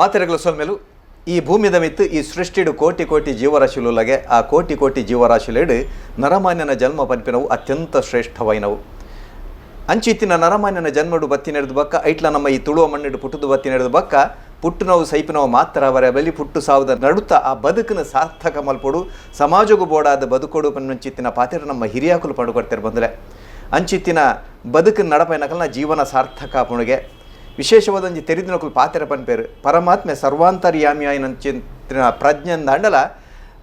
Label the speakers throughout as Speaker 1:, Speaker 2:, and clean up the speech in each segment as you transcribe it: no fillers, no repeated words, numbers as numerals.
Speaker 1: ಮಾತೆರೆಗಳ ಸೊಲ್ಮೆಲು. ಈ ಭೂಮಿದ ಮಿತ್ತು ಈ ಸೃಷ್ಟಿಡು ಕೋಟಿ ಕೋಟಿ ಜೀವರಾಶಿಲುಲಗೆ ಆ ಕೋಟಿ ಕೋಟಿ ಜೀವರಾಶಿಲೇಡು ನರಮಾನ್ಯನ ಜನ್ಮ ಪನ್ಪಿನವು ಅತ್ಯಂತ ಶ್ರೇಷ್ಠವಾಯಿನವು. ಅಂಚಿತ್ತಿನ ನರಮಾನ್ಯನ ಜನ್ಮಡು ಬತ್ತಿ ನೆರೆದು ಬಕ್ಕ ಐಟ್ಲ ನಮ್ಮ ಈ ತುಳುವ ಮಣ್ಣಿಡು ಪುಟ್ಟುದು ಬತ್ತಿ ನೆರೆದು ಬಕ್ಕ ಪುಟ್ಟುನವು ಸೈಪಿನವು ಮಾತ್ರ ಅವರ ಬಲಿ ಪುಟ್ಟು ಸಾವುದ ನಡುತ್ತ ಆ ಬದುಕಿನ ಸಾರ್ಥಕ ಮಲ್ಪೊಡು, ಸಮಾಜಗೂ ಬೋಡಾದ ಬದುಕೊಡು ಪನ್ನಂಚಿತ್ತಿನ ಪಾತೆರ ನಮ್ಮ ಹಿರಿಯಾಕುಲು ಪಂಡುಕೊಡ್ತಾರೆ ಬಂದರೆ. ಅಂಚಿತ್ತಿನ ಬದುಕಿನ ನಡಪೈನಕಲ್ನ ಜೀವನ ಸಾರ್ಥಕ ಪುಣಗೆ ವಿಶೇಷವಾದಂಜಿ ತೆರಿದಿನಕುಲು ಪಾತೆರ ಪನ್ಪೇರು. ಪರಮಾತ್ಮೆ ಸರ್ವಾಂತರ್ಯಾಮಿಯಾಯಿನಂಚಿತ್ತಿನ ಪ್ರಜ್ಞಂದಾಂಡಲ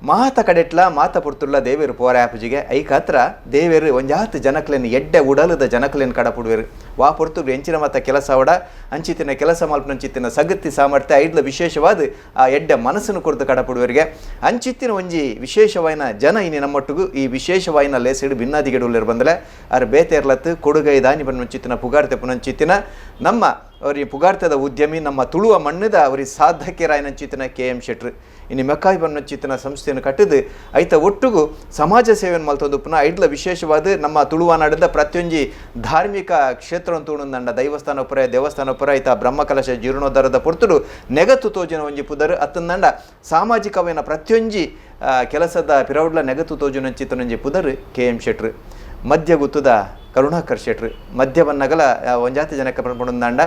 Speaker 1: ಮಾತ ಕಡೆಟ್ಲ ಮಾತ ಪುರ್ತುಳ್ಳ ದೇವೇರು ಪೋರಾಪುಜಿಗೆ ಐಕಾತ್ರ ದೇವೇರು ಒಂಜಾತ್ ಜನಕ್ಲೆನ್ ಎಡ್ಡೆ ಉಡಲದ ಜನಕ್ಲೆನ್ ಕಡಪುಡುವೆರು. ವಾ ಪೊರ್ತುಗು ಎಂಚಿನ ಮಾತ ಕೆಲಸ ಅವಡ ಅಂಚಿತ್ತಿನ ಕೆಲಸ ಮಲ್ಪನಂಚಿತ್ತಿನ ಸಗತಿ ಸಾಮರ್ಥ್ಯ ಐಡ್ಲ ವಿಶೇಷವಾದ ಆ ಎಡ್ಡೆ ಮನಸ್ಸನ್ನು ಕೊರ್ದು ಕಡಪುಡುವರಿಗೆ. ಅಂಚಿತ್ತಿನ ಒಂಜಿ ವಿಶೇಷವಾಯಿನ ಜನ ಇನಿ ನಮ್ಮೊಟ್ಟಿಗು ಈ ವಿಶೇಷವಾಯಿನ ಲೇಸಿಡು ಭಿನ್ನಾದಿಗೆಡುಲ್ಲೇರು ಬಂದಲೆ. ಅರ್ ಬೇತೇರ್ಲತ್ತು ಕೊಡುಗೈ ದಾನಿ ಪನ್ನುಂಚಿತ್ತಿನ ಪುಗಾರ್ತೆ ಪುನಂಚಿತ್ತಿನ ನಮ್ಮ ಅವರಿ ಪುಗಾರ್ತದ ಉದ್ಯಮಿ, ನಮ್ಮ ತುಳುವ ಮಣ್ಣದ ಅವರಿ ಸಾಧಕರಾಯನಂಚಿತ್ತಿನ ಕೆ ಎಂ ಶೆಟ್ರು. ಇನ್ನು ಮೆಕ್ಕಾಯಿ ಬನ್ನಂಚಿತ್ತಿನ ಸಂಸ್ಥೆಯನ್ನು ಕಟ್ಟಿದು ಐತ ಒಟ್ಟುಗು ಸಮಾಜ ಸೇವೆಯನ್ನು ಮಲ್ತೊಂದು ಪುನಃ ಐಡ್ಲ ವಿಶೇಷವಾದ ನಮ್ಮ ತುಳುವ ನಾಡದ ಪ್ರತಿಯೊಂಜಿ ಧಾರ್ಮಿಕ ಕ್ಷೇತ್ರ ತೂಣುಂದಂಡ ದೈವಸ್ಥಾನ ಪುರ ದೇವಸ್ಥಾನ ಪುರ ಐತ ಬ್ರಹ್ಮಕಲಶ ಜೀರ್ಣೋದ್ಧಾರದ ಪೊರ್ತುಡು ನೆಗತ್ತು ತೋಜಿನ ಒಂಜಿ ಪುದರ್ ಅತ್ತಂದಂಡ ಸಾಮಾಜಿಕವೇನ ಪ್ರತಿಯೊಂಜಿ ಕೆಲಸದ ಪಿರೌಡ್ಲ ನೆಗತ್ತು ತೋಜುನಂಚಿತ್ತನೊಂಜಿ ಪುದರ್ ಕೆ ಎಂ ಶೆಟ್ರು. ಮಧ್ಯ ಗುತ್ತದ ಕರುಣಾಕರ್ ಶೆಟ್ರು ಮಧ್ಯವನ್ನಗಲ ಒಂಜಾತಿ ಜನಕ್ಕೆ ಪನ್ಪುಂಡಂಡ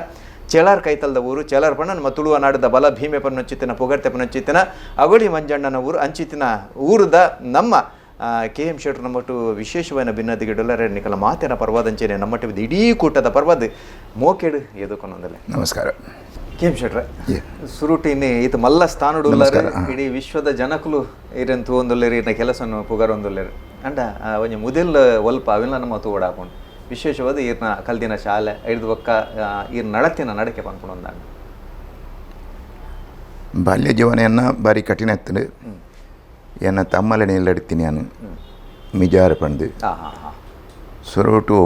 Speaker 1: ಚೇಳಾರ್ ಕೈತಲ್ದ ಊರು ಚೇಳಾರ್ ಪಣ್ಣ ನಮ್ಮ ತುಳುವ ನಾಡದ ಬಲ ಭೀಮೆ ಪನ್ನೊಂಚಿತ್ತಿನ ಪುಗರ್ತೆ ಪನ್ನೊಂಚಿತ್ತಿನ ಅಗೊಳಿ ಮಂಜಣ್ಣನ ಊರು. ಅಂಚಿತ್ತಿನ ಊರುದ ನಮ್ಮ ಕೆ ಎಂ ಶೆಟ್ರು ನಮ್ಮಟ್ಟು ವಿಶೇಷವಾದ ಭಿನ್ನದಿಗೆ ನಿಕಲ ಮಾತಿನ ಪರ್ವಾದಂಚೆನೆ ನಮ್ಮಟ್ಟು ಇಡೀ ಕೂಟದ ಪರ್ವಾದ ಮೋಕೆಡು ಎದುಕೊನೊಂದಲೆ.
Speaker 2: ನಮಸ್ಕಾರ.
Speaker 1: ಕೆ ಎಂ ಶೆಟ್ರೆ, ಸುರುಟಿನಿ ಈತ ಮಲ್ಲ ಸ್ಥಾನಡು ಇಡೀ ವಿಶ್ವದ ಜನಕುಲು ಇರೆನ್ ತೂವೊಂದುಲ್ಲೆರ್, ಇರ್ನ ಕೆಲಸನು ಪುಗರೊಂದುಲ್ಲೆರ್. ಅಂಡ ಒಂಜಿ ಮುದೆಲ್ ಒಲ್ಪ ಅವೆಲ್ಲ ನಮ್ಮ ತೂವಡಾಪುಂಡು. ವಿಶೇಷವಾದ ಈರ್ನ ಕಲ್ದಿನ ಶಾಲೆ ಐದು ಬೊಕ್ಕ ಈರ್ ನಡತಿನ ನಡಕೆ ಪನ್ಪುಂಡು.
Speaker 2: ಬಾಲ್ಯ ಜೀವನ ಭಾರಿ ಕಠಿಣ ಇತ್ತು. ಎನ್ನ ತಮ್ಮಲೆ ನೆಲ್ಲಡಿತೀನಿ ನಾನು ಮಿಜಾರ ಪಂದು ಸುರುಟು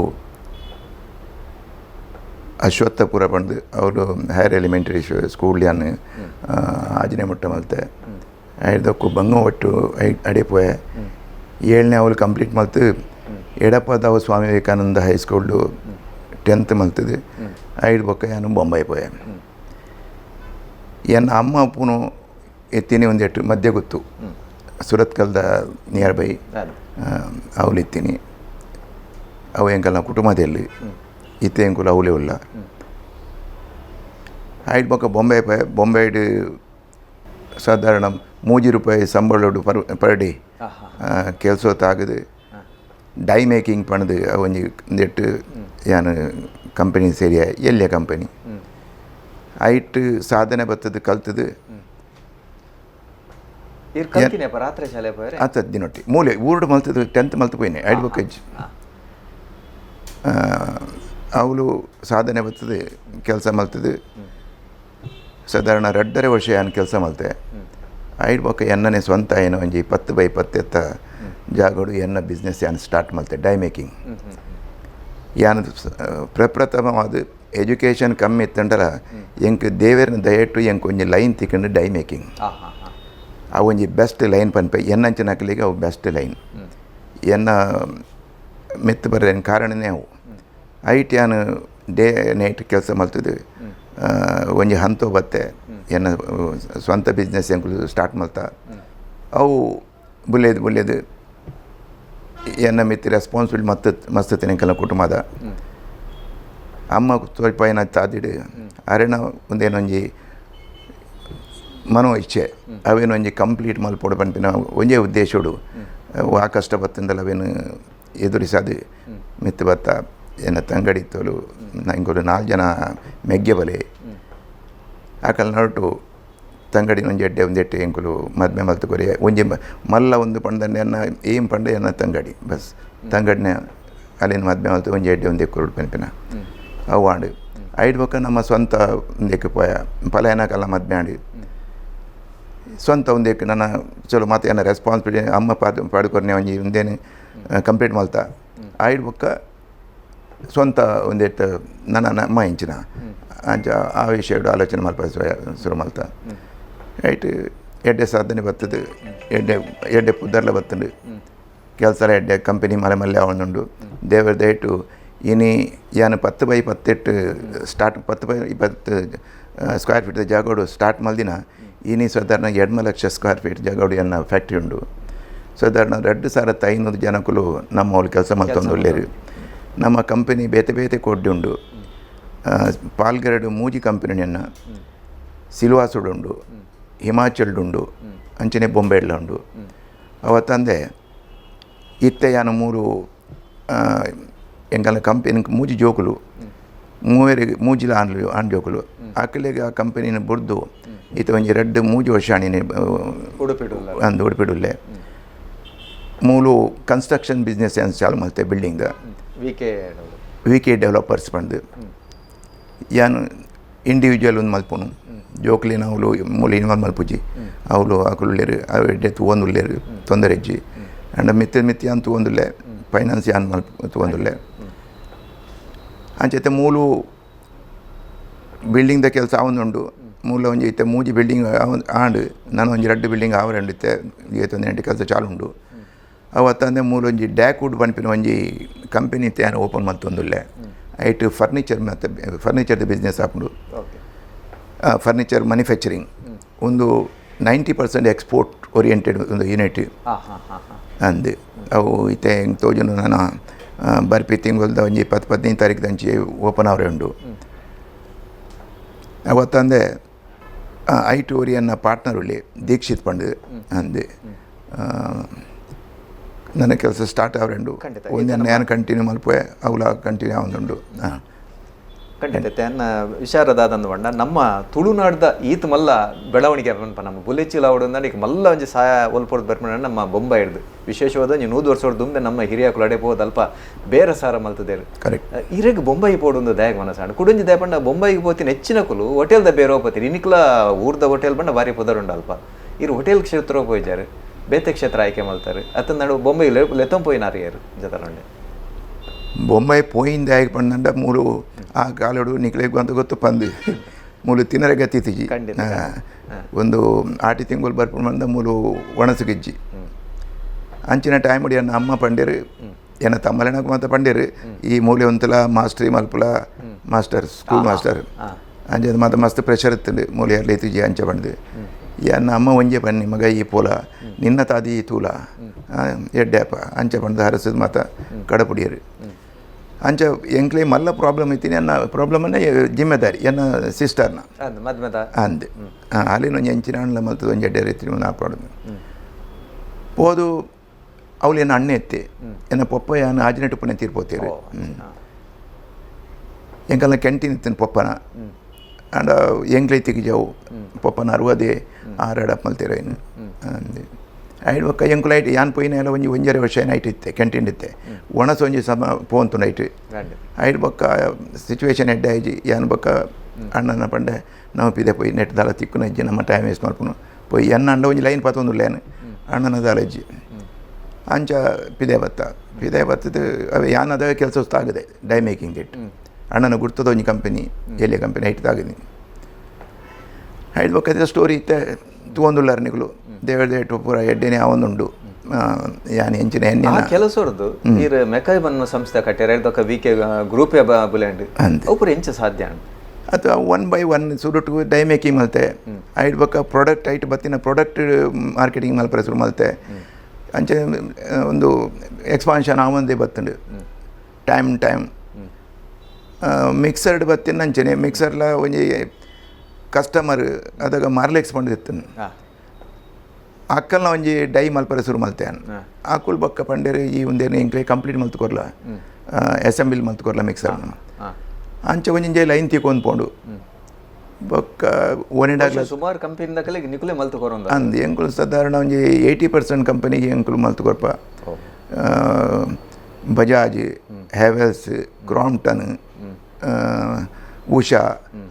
Speaker 2: ಅಶ್ವತ್ಥಪುರ ಪಂದು ಅವರು higher elementary school ಯಾನ್ ಆಜನೆ ಮುಟ್ಟ ಮಲ್ತೆ. ಐದಕ್ಕೂ ಬಂಗ ಒಟ್ಟು ಅಡೆ ಪೋಯೆ. ಏಳನೇ ಅವಳು complete ಮಲ್ತು ಎಡಪದಾವು Swami Vivekananda high school 10th ಮಲ್ತದು ಐದು ಬೊಕ್ಕ ಯಾನು ಬೊಂಬೈ ಪೋಯೆ. ಎನ್ನ ಅಮ್ಮ ಅಪ್ಪನು ಎತ್ತೀನಿ ಒಂದೆಟ್ಟು ಮಧ್ಯ ಗೊತ್ತು ಸುರತ್ಕಲ್ದ ನಿಯರ್ ಬೈ ಅವಳು ಇತ್ತೀನಿ. ಅವು ಎಂಕಲ್ನ ಕುಟುಂಬದಲ್ಲಿ ಇತ್ತೆ ಎಂಕುಲು ಅವಲೇ ಉಲ್ಲ. ಐದು ಬೊಕ್ಕ ಬೊಂಬೆ ಪೋಯೆ. ಬೊಂಬೈಡ್ ಸಾಧಾರಣ 3 ರೂಪಾಯಿ ಸಂಬಳಡು per per day ಕೆಲಸ ತಾಗದು ಡೈ ಮೇಕಿಂಗ್ ಪಣದು ಒಂಜಿ ಒಂದೆಟ್ಟು ಯಾನು ಕಂಪನಿ ಸೇರಿಯ ಎಲ್ಲಿಯ ಕಂಪನಿ ಐಟ್ ಸಾಧನೆ ಬತ್ತದು ಕಲ್ತದು.
Speaker 1: ಈರ್ ಕಲ್ತಿನೆಪ್ಪ ರಾತ್ರಿ ಶಾಲೆ ಪೋಯರೆ?
Speaker 2: ಆತ ದಿನೊಟ್ಟಿ ಮೂಲೆ ಊರುಡು ಮಲ್ತದು 10th ಮಲ್ತು ಪೋಯಿನೆ ಐಡ್ ಬೊಕ್ಕ ಅವಳು ಸಾಧನೆ ಬರ್ತದೆ ಕೆಲಸ ಮಲ್ತದು. ಸಾಧಾರಣ 2.5 ವರ್ಷ ಯಾನು ಕೆಲಸ ಮಲ್ತೆ. ಐಡ್ ಬೊಕ್ಕ ಎನ್ನನೆ ಸ್ವಂತ ಏನೋ ಒಂಜಿ 10 ಬೈ 10 ಎತ್ತ ಜಾಗಡು ಎನ್ನ ಬಿಸ್ನೆಸ್ ಯಾನ್ ಸ್ಟಾರ್ಟ್ ಮಲ್ತೆ ಡೈ ಮೇಕಿಂಗ್. ಯಾನ್ ಪ್ರಪ್ರಥಮವಾದ ಎಜುಕೇಷನ್ ಕಮ್ಮಿ ಇತ್ತಂಡಲ ಎಂಕ್ ದೇವೇರ್ನ ದಯಟ್ಟು ಎಂಕ್ ಒಂಜಿ ಲೈನ್ ತಿಕ್ಕಂಡು ಡೈ ಮೇಕಿಂಗ್. ಆ ಒಂಜಿ ಬೆಸ್ಟ್ ಲೈನ್ ಪನ್ಪೆ ಎನ್ನಂಚಿನಕಲಿಗೆ ಅವು ಬೆಸ್ಟ್ ಲೈನ್. ಎನ್ನ ಮೆತ್ತು ಬರ ಕಾರಣನೇ ಅವು. ಐಟ್ ಯಾನ್ ಡೇ ನೈಟ್ ಕೆಲಸ ಮಲ್ತದು ಒಂಜಿ ಹಂತೋ ಬತ್ತೆ ಎನ್ನ ಸ್ವಂತ ಬಿಸ್ನೆಸ್ ಎಂಕುಲು ಸ್ಟಾರ್ಟ್ ಮಲ್ತ. ಅವು ಬುಲ್ಲೇದು ಬುಲ್ಲೇದು ಎನ್ನ ಮಿತ್ತಿ ರೆಸ್ಪಾನ್ಸಿಬಿಲಿಟಿ ಮಸ್ತ್ ಮಸ್ತ್ ತಿನಕಲ ಕುಟುಂಬದ ಅಮ್ಮ ಸ್ವಲ್ಪ ಏನ ತಾದಿಡು ಅರೆನ ಒಂದೇನೊಂಜಿ ಮನೋ ಇಚ್ಛೆ ಅವೇನೊಂಜಿ ಕಂಪ್ಲೀಟ್ ಮಲ್ಪೊಡು ಪನ್ಪಿನ ಒಂಜೇ ಉದ್ದೇಶೋಡು ಆ ಕಷ್ಟ ಬತ್ತಂದಲ ಅವೇನು ಎದುರಿಸದು ಮಿತ್ತು ಬತ್ತ. ಎನ್ನ ತಂಗಡಿ ತೋಲು ನಂಗೊಲು 4 ಜನ ಮೆಗ್ಗೆ ಬಲೆ ಆಕಲ್ ನಡುಟು ತಂಗಡಿ ಒಂಜಿ ಎಡ್ಡೆ ಒಂದೆಟ್ಟೆ ಎಂಕುಲು ಮದ್ಮೆ ಮಲ್ತು ಕೊರಿಯ. ಒಂಜಿ ಮಲ್ಲ ಒಂದು ಪಂಡನೆ ಎನ್ನ ಏಮ್ ಪಂಡ ಎನ್ನ ತಂಗಡಿ ಬಸ್ ತಂಗಡಿನ ಅಲ್ಲಿನ ಮದ್ಮೆ ಮಲ್ತು ಒಂಜಿ ಎಡ್ಡೆ ಒಂದೇ ಕುರುಡು ಪನ್ಪಿನ ಅವು ಆಂಡ್. ಐಡ್ ಬೊಕ್ಕ ನಮ್ಮ ಸ್ವಂತ ಒಂದಕ್ಕೆ ಪೋಯ ಪಲಯನಕಲ್ಲ ಮದ್ಮೆ ಆಂಡ್ ಸ್ವಂತ ಒಂದೇಕ್ ನನ್ನ ಚಲೋ ಮಾತು ಎನ್ನ ರೆಸ್ಪಾನ್ಸಿಬಿಲಿಟಿ ಅಮ್ಮ ಪಾದ ಪಾಡುಕೊರ್ನೆ ಒಂಜಿ ಒಂದೇನು ಕಂಪ್ಲೀಟ್ ಮಲ್ತ. ಐಡ್ ಬೊಕ್ಕ ಸ್ವಂತ ಒಂದೆಟ್ಟು ನನ್ನ ನಮ್ಮ ಇಂಚಿನ ಅಂಚ ಆ ವಿಷಯಡು ಆಲೋಚನೆ ಮಲ್ಪ ಶುರು ಮಲ್ತ. ರೈಟ್ ಎಡ್ಡೆ ಸಾಧನೆ ಬರ್ತದೆ, ಎಡ್ಡೆ ಎಡ್ಡೆ ಪುದರ್ಲ ಬರ್ತದೆ, ಕೆಲಸ ಎಡ್ಡೆ ಕಂಪನಿ ಮಲೆ ಮಲ್ಲೆ ಅವನುಂಡು. ದೇವರ ದಯಟು ಇನಿ ಯಾನು 10 ಬೈ 10 ಸ್ಟಾರ್ಟ್ 10 ಬೈ 20 Square feet ಜಾಗೋಡು start ಮಲ್ದಿನ. ಇನಿ ಸಾಧಾರಣ 2.5 ಲಕ್ಷ ಸ್ಕ್ವೇರ್ ಫೀಟ್ ಜಾಗೋಡು ಎನ್ನ ಫ್ಯಾಕ್ಟ್ರಿ ಉಂಡು. ಸಾಧಾರಣ 2500 ಜನಕುಲು ನಮ್ಮ ಅವ್ಲು ಕೆಲಸ ಮಲ್ತೊಂದುಲ್ಲೆರ್. ನಮ್ಮ ಕಂಪನಿ ಬೇತೆ ಬೇತೆ ಕೋಡ್ಡೆ ಉಂಡು. ಪಾಲ್ಗರಡು ಮೂಜಿ ಕಂಪನಿ ಎನ್ನ, ಸಿಲ್ವಾಸುಡು ಉಂಡು, ಹಿಮಾಚಲ್ಡ್ ಉಂಡು, ಅಂಚನೆ ಬೊಂಬೆಡ್ಲ ಉಂಡು. ಅವತ್ತಂದೆ ಇತ್ತೆ ಯಾನು ಮೂರು ಎಂಕಲ್ನ ಕಂಪನಿ ಮೂಜಿ ಜೋಕುಲು, ಮೂವೆರಿಗೆ ಮೂಜಿಲ ಆನ್ಲು, ಆಣ್ ಜೋಕುಲು. ಅಕಲೆಗ್ ಆ ಕಂಪನಿನ ಬುಡ್ದು ಇತ್ತೆ ಒಂಜಿ ರಡ್ಡ್ ಮೂಜಿ ವರ್ಷ ಆಣಿನಿ.
Speaker 1: ಉಡುಪಿಡು?
Speaker 2: ಅಂದ್, ಉಡುಪಿಡುಲ್ಲೆ. ಮೂಲು ಕನ್ಸ್ಟ್ರಕ್ಷನ್ ಬಿಸ್ನೆಸ್ ಏನು ಚಾಲು ಮಲ್ತೆ, building.
Speaker 1: V K?
Speaker 2: V K developers ಪಂದ್. ಯಾನ್ ಇಂಡಿವಿಜುವಲ್ ಒಂದು ಮಲ್ಪುನು. ಜೋಕ್ಲಿನ ಅವ್ಲು ಮೂಲು ಇನ್ವಾಲ್ವ್ ಮಲ್ಪುಜಿ. ಅವ್ಲು ಅಕುಲು ಉಲ್ಲೆರ್, ಅವು ಎಡ್ಡೆ ತೂವೊಂದುಲ್ಲೆರ್, ತೊಂದರೆ ಇಜ್ಜಿ. ಆಂಡ ಮಿತ್ತ ಮಿತ್ತ ಯಾನ್ ತೂವೊಂದುಲ್ಲೆ, ಫೈನಾನ್ಸ್ ಯಾನ್ ಮಲ್ಪ ತೂವೊಂದುಲ್ಲೆ. ಅಂಚತೆ ಮೂಲು ಬಿಲ್ಡಿಂಗ್ದ ಕೆಲಸ ಆವೊಂದುಂಡು. ಮೂಲ ಒಂಜಿ ಇತ್ತೆ ಮೂಜಿ ಬಿಲ್ಡಿಂಗ್ ಆಂಡ್, ನನ ಒಂಜಿ ರಡ್ಡ್ ಬಿಲ್ಡಿಂಗ್ ಆವರೆ ಉಂಡು. ಇತ್ತೆ ಏತೊಂದು ಎಂಟು ಕೆಲಸ ಚಾಲು ಉಂಡು. ಅವು ಅತ್ತಂದೆ ಮೂಲ ಒಂಜಿ ಡ್ಯಾಕ್ವುಡ್ ಪನ್ಪಿನ ಒಂಜಿ ಕಂಪನಿ ಇತ್ತೆ ಯಾನ್ ಓಪನ್ ಮಲ್ತೊಂದುಲ್ಲೆ. ಐಟ್ ಫರ್ನಿಚರ್ ಮತ್ತು ಫರ್ನಿಚರ್ದ ಬಿಸ್ನೆಸ್ ಆಪುಂಡು. ಫರ್ನಿಚರ್ ಮ್ಯಾನುಫ್ಯಾಕ್ಚರಿಂಗ್ ಒಂದು 90% ಎಕ್ಸ್ಪೋರ್ಟ್ ಓರಿಯೆಂಟೆಡ್ ಒಂದು ಯೂನಿಟ್.
Speaker 1: ಹಾಂ ಹಾಂ ಹಾಂ ಹಾಂ
Speaker 2: ಅಂದ್, ಅವು ಇತ್ತೆ ಎಂಕ್ ತೋಜುಂಡು, ನನ ಬರ್ಪಿ ತಿಂಗೊಲ್ದ ಒಂಜಿ 10 15 ತಾರೀಕು ದಂಚಿ ಓಪನ್ ಅವರೆ ಉಂಡು. ಅವತ್ತಂದೆ ಐಟ್ ಓರಿಯನ್ನ ಪಾರ್ಟ್ನರ್ ಉಳ್ಳಿ ದೀಕ್ಷಿತ್ ಪಂಡ್ ಅಂದ್. ನನ್ನ ಕೆಲಸ ಸ್ಟಾರ್ಟ್ ಅವರೆಂಡು. ಒಂದನ್ನು ಯಾನ್ ಕಂಟಿನ್ಯೂ ಮಲ್ಪುವೆ, ಅವುಲ ಕಂಟಿನ್ಯೂ ಆವೊಂದುಂಡು, ಹಾಂ.
Speaker 1: ಖಂಡಿತ. ತನ್ನ ವಿಶಾರದಾದಂದು ಪಂಡ ನಮ್ಮ ತುಳುನಾಡ್ದ ಈತ್ ಮಲ್ಲ ಬೆಳವಣಿಗೆ ಪನ್ಪ ನಮ್ಮ ಬುಲೆಚಿಲ್ ಆವಡು ಈಗ ಮಲ್ಲ ಒಂಜಿ ಸಹಾಯ ಒಲ್ಪೊಡ್ದು ಬರ್ಪುನ ನಮ್ಮ ಬೊಂಬೈ ಹಿಡ್ದು. ವಿಶೇಷವಾದ ಒಂಜಿ 100 ವರ್ಷದ ದುಂಬೆ ನಮ್ಮ ಹಿರಿಯಾಕುಲು ಅಡೆ ಪೋದು ಅಲ್ಪ ಬೇರೆ ಸಾರ ಮಲ್ತದೇರು. ಇರೆಗ್ ಬೊಂಬೈ ಪೋಡುಂದು ದಾಯಗ್ ಮನಸಾಂಡ್? ಕುಡೊಂಜಿ ದಾಯ ಪಂಡ ಬೊಂಬೈಗೆ ಪೋತಿನ ಹೆಚ್ಚಿನ ಕುಲು ಹೋಟೆಲ್ದ ಬೇರೆ ಹೋಪತಿನಿ. ಇನಿಕ್ಲ ಊರ್ದ ಹೋಟೆಲ್ ಪಂಡ ಬಾರಿ ಪುದರುಂಡು ಅಲ್ಪ. ಇರು ಹೋಟೆಲ್ ಕ್ಷೇತ್ರ ಪೋಯಿಜಾರು, ಬೇತೆ ಕ್ಷೇತ್ರ ಆಯ್ಕೆ ಮಲ್ತಾರೆ. ಅತ್ತ ನಡು ಬೊಂಬೈ ಲೆತ್ತೊಂದು ಪೋಯಿನಾರು ಏರು ಜತಲೊಂಡೆ?
Speaker 2: ಬೊಂಬೈ ಪೋಯಿಂದೆ ಆಯ್ಕೆ ಪಂಡ ಮೂಲು ಆ ಕಾಲಡು ನಿಕ್ಲೆಗ್ ಅಂತ ಗೊತ್ತು ಪಂದು ಮೂಲು ತಿನ್ನರೆ ಗತಿ ಇತ್ತಿಜಿ. ಒಂದು ಆಟಿ ತಿಂಗಳು ಬರ್ಪುಂಡು ಪಂಡ ಮೂಲು ಒಣಸುಗಿಜ್ಜಿ. ಅಂಚಿನ ಟೈಮ್ ಎನ್ನ ಅಮ್ಮ ಪಂಡೇರು, ಎನ್ನ ತಮ್ಮಲೆನకు ಮಾತ ಪಂಡೇರು, ಈ ಮೂಲೆ ಒಂತಲ ಮಾಸ್ಟ್ರಿ ಮಲ್ಪುಲ, master, school master. ಅಂಚೆ ಮಾತ ಮಸ್ತ್ ಪ್ರೆಷರ್ ಇತ್ತುಂಡು, ಮೂಲೆ ಎರ್ಲೆ ಇತ್ತಿಜಿ ಅಂಚ ಪಂಡ್ದು. ಎನ್ನ ಅಮ್ಮ ಒಂಜೆ ಪನ್ನಿ, ಮಗ ಈ ಪೋಲ, ನಿನ್ನ ತಾದಿ ಈ ತೂಲ, ಎಡ್ಡೆ ಅಪ್ಪ ಅಂಚ ಪಂಡ್ದು ಹರಸದ್ ಮಾತ ಕಡಪುಡಿಯರು. ಅಂಚ ಎಂಕ್ಲೆ ಮಲ್ಲ ಪ್ರಾಬ್ಲಮ್ ಇತ್ತೀನಿ. ಎನ್ನ ಪ್ರಾಬ್ಲಮ್ ಅನ್ನ ಜಿಮ್ಮೆದಾರಿ ಎನ್ನ ಸಿಸ್ಟರ್ನ.
Speaker 1: ಅಂದ್ ಮದ್ಮೆದ?
Speaker 2: ಅಂದ್, ಅಲ್ಲಿನ ಒಂಜಿ ಎಂಚಿನ ಅಣ್ಣ ಮಲ್ತದ ಒಂಜಿ ಎಡ್ಡೆ ರೀತಿ ಒಂದು ಪ್ರಾಬ್ಲಮ್ ಪೋದು. ಅವಳು ಎನ್ನ ಅಣ್ಣ ಎತ್ತೆ, ಎನ್ನ ಪೊಪ್ಪ ಯಾನ್ ಆಜಿನೆಟ್ಟು ಪುಣೆ ತೀರ್ಪೋತೇರು. ಎಂಕಲ್ನ ಕ್ಯಾಂಟೀನ್ ಇತ್ತಿನ ಪೊಪ್ಪನ. ಆಂಡ ಎಂಕ್ಲೆ ತಿಗಿಜವು ಪೊಪ್ಪನ ಅರುವದೇ ಆರಡಪ್ ಮಲ್ತೇರ ಇನ್ನು ಅಂದ್. ಐಡ್ ಬೊಕ್ಕ ಎಂಕುಲು ಐಟ್ ಯಾನ್ ಪೋಯಿನ ಎಲ್ಲ ಒಂಜಿ ಒಂಜರೆ ವರ್ಷ ನೈಟ್ ಇತ್ತೆ, ಕ್ಯಾಂಟೀನ್ ಇತ್ತೆ. ಒಣಸ್ ಒಂಜಿ ಸಮ ಪೋಂತು ನೈಟ್. ಐಡ್ ಬೊಕ್ಕ ಸಿಚುವೇಶನ್ ಎಡ್ಡೆ ಆಯ್ಜಿ. ಯಾನ್ ಬೊಕ್ಕ ಅಣ್ಣನ ಪಂಡೆ, ನಾವು ಪಿದೆ ಪೋಯಿ ನೆಟ್ ದಾಲ ತಿಕ್ಕುನ ಇಜ್ಜಿ, ನಮ್ಮ ಟೈಮ್ ವೇಸ್ಟ್ ಮಲ್ಪುನು ಪೋಯಿ. ಎನ್ನ ಅಂಡ ಒಂಜಿ ಲೈನ್ ಪತ್ತೊಂದುಲ್ಲೇನು, ಅಣ್ಣನ ದಾಲ ಇಜ್ಜಿ. ಅಂಚ ಪಿದೆ ಬತ್ತ. ಪಿದೆ ಬತ್ತದ ಅವೆ ಯಾನ್ ಅದ ಕೆಲಸ ಆಗಿದೆ ಡೈ ಮೇಕಿಂಗ್ it. ಅಣ್ಣನ ಗುರ್ತದ ಒಂಜಿ ಕಂಪನಿ, ಎಲ್ಲಿಯ ಕಂಪನಿ ಐಟ್ ತಾಗಿದೆ. ಐಡ್ ಬೊಕ್ಕ ಸ್ಟೋರಿ ಇತ್ತೆ ತೂವೊಂದುಲ್ಲಾರ ನಿಕುಲು. ದೇವರ ದೇಟು ಪೂರ ಎಡ್ಡೆನೆ ಆವೊಂದುಂಡು. ಯಾನ್ ಎಂಚಿನ
Speaker 1: ಆ
Speaker 2: ಎನ್ನಿನ
Speaker 1: ಕೆಲಸೊರ್ದು ಈರ್ ಮೆಕಾಯ್ ಬನ್ನ ಸಂಸ್ಥೆ ಕಟ್ಟೆರ ದೊಕ್ಕ ವಿ ಕೆ ಗ್ರೂಪೇ ಬುಲೆಂಡ್.
Speaker 2: ಅಂದ್.
Speaker 1: ಅವು ಪೂರ ಎಂಚ ಸಾಧ್ಯ ಅಂಡ್?
Speaker 2: ಅಥವಾ one by one ಸುರುಟು dye making ಮಲ್ತೆ. ಐಟ್ ಬೊಕ್ಕ ಪ್ರಾಡಕ್ಟ್ ಐಟ್ ಬತ್ತಿನ ಪ್ರಾಡಕ್ಟ್ ಮಾರ್ಕೆಟಿಂಗ್ ಮಲ್ಪರೆ ಶುರು ಮಲ್ತೆ. ಅಂಚೆ ಒಂದು ಎಕ್ಸ್ಪಾನ್ಷನ್ ಆವಂದೇ ಬತ್ತುಂಡು ಟೈಮ್ ಟೈಮ್. ಮಿಕ್ಸರ್ಡ್ ಬತ್ತಿನ ಅಂಚನೆ ಮಿಕ್ಸರ್ಲ ಒಂಜಿ ಕಸ್ಟಮರ್ ಅದಾಗ ಮಾರ್ಲೆಕ್ಸ್ ಪಂಡಿತ್ತು. ಅಕ್ಕಲ್ನ ಒಂಜಿ ಡೈ ಮಲ್ಪರೆ ಶುರು ಮಲ್ತೆ. ಆಕುಲ್ ಬೊಕ್ಕ ಪಂಡೇರು, ಈ ಒಂದೇನು ಎಂಕ್ಲೆ ಕಂಪ್ಲೀಟ್ ಮಲ್ತು ಕೊರ್ಲ, ಅಸೆಂಬ್ಲಿ ಮಲ್ತು ಕೊರ್ಲ ಮಿಕ್ಸರ್. ಅಂಚೆ ಒಂಜಿ ಲೈನ್ ತಿಕೊಂದು ಪೋಂಡು. ಬೊಕ್ಕ ಒನಿಡಾಗ್ಲ
Speaker 1: ಸುಮಾರು ಕಂಪನಿ ದಕಲೆಗ್ ನಿಕುಲೆ ಮಲ್ತು ಕೊರೊಂದ?
Speaker 2: ಅಂದ್, ಎಂಕುಲು ಸಾಧಾರಣ ಒಂಜಿ 80% ಕಂಪನಿಗೆ ಎಂಕುಲು ಮಲ್ತು ಕೊರ್ಪ. ಬಜಾಜ್, ಹ್ಯಾವೆಲ್ಸ್, ಕ್ರಾಂಪ್ಟನ್, ಉಷಾ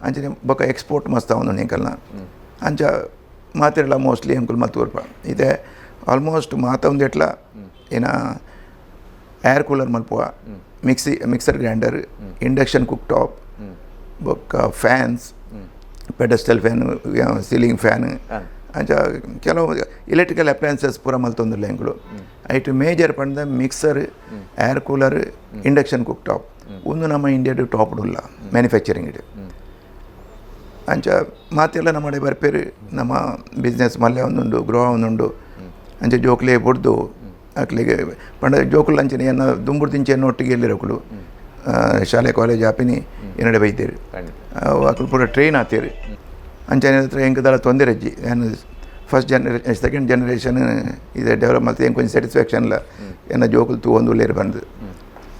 Speaker 2: ಅಂಚನೆ ಬೊಕ್ಕ ಎಕ್ಸ್ಪೋರ್ಟ್ ಮಸ್ತ್ ಆವೊಂದುಂಡು ಎಂಕಲ್ನ. ಅಂಚ ಮಾತೆರ್ಲ ಮೋಸ್ಟ್ಲಿ ಎಂಕುಲು ಮಲ್ತು ಕೊರ್ಪ. ಇತ್ತೆ ಆಲ್ಮೋಸ್ಟ್ ಮಾತ ಒಂದೆಟ್ಲ ಏನ ಏರ್ cooler ಮಲ್ಪುವ, mixie, mixer grinder, induction cook top, ಬೊಕ್ಕ fans, pedestal fan, ceiling fan, ಅಂಚ ಕೆಲವು ಎಲೆಕ್ಟ್ರಿಕಲ್ ಅಪ್ಲಯನ್ಸಸ್ ಪೂರ ಮಲ್ತೊಂದುಲ್ಲ ಎಂಕುಲು. ಐಟ್ ಮೇಜರ್ ಪಂಡ mixer, air cooler, induction cook top. ಒಂದು ನಮ್ಮ ಇಂಡಿಯಾಡ್ ಟಾಪ್ ಉಲ್ಲ ಮ್ಯಾನುಫ್ಯಾಕ್ಚರಿಂಗ್ ಇಡ್. ಅಂಚ ಮಾತೆಲ್ಲ ನಮ್ಮಡೆ ಬರ್ಪೇರು. ನಮ್ಮ ಬಿಸ್ನೆಸ್ ಮಲ್ಲೆ ಒಂದುಂಡು, ಗೃಹ ಒಂದುಂಡು. ಅಂಚ ಜೋಕ್ಲೆ ಬುಡ್ದು ಅಕ್ಲೆಗ್ ಪಂಡ ಜೋಕುಲು ಅಂಚನೆ ಎನ್ನ ದುಂಬುಡು ತಿಂಚೆ ಒಟ್ಟಿಗೆ ಎಲ್ಲಿರಕುಲು ಶಾಲೆ ಕಾಲೇಜ್ ಆಪಿನಿ ಎನ್ನಡೆ ಬೈತೇರು. ಅಕುಲು ಪೂರ ಟ್ರೈನ್ ಆತೇರು. ಅಂಚನೆ ಹತ್ರ ಎಂಕ್ ದಾಲ ತೊಂದರೆ ಇಜ್ಜಿ. ಯಾನ್ ಫಸ್ಟ್ ಜನರೇ ಸೆಕೆಂಡ್ ಜನರೇಷನ್ ಇದು ಡೆವಲಪ್ ಮಲ್ತು ಎಂಕ್ ಒಂಜಿ ಸ್ಯಾಟಿಸ್ಫ್ಯಾಕ್ಷನ್ ಲ ಎನ್ನ ಜೋಕುಲು ತೂವೊಂದು ಉಲ್ಲೇರು ಬಂದು.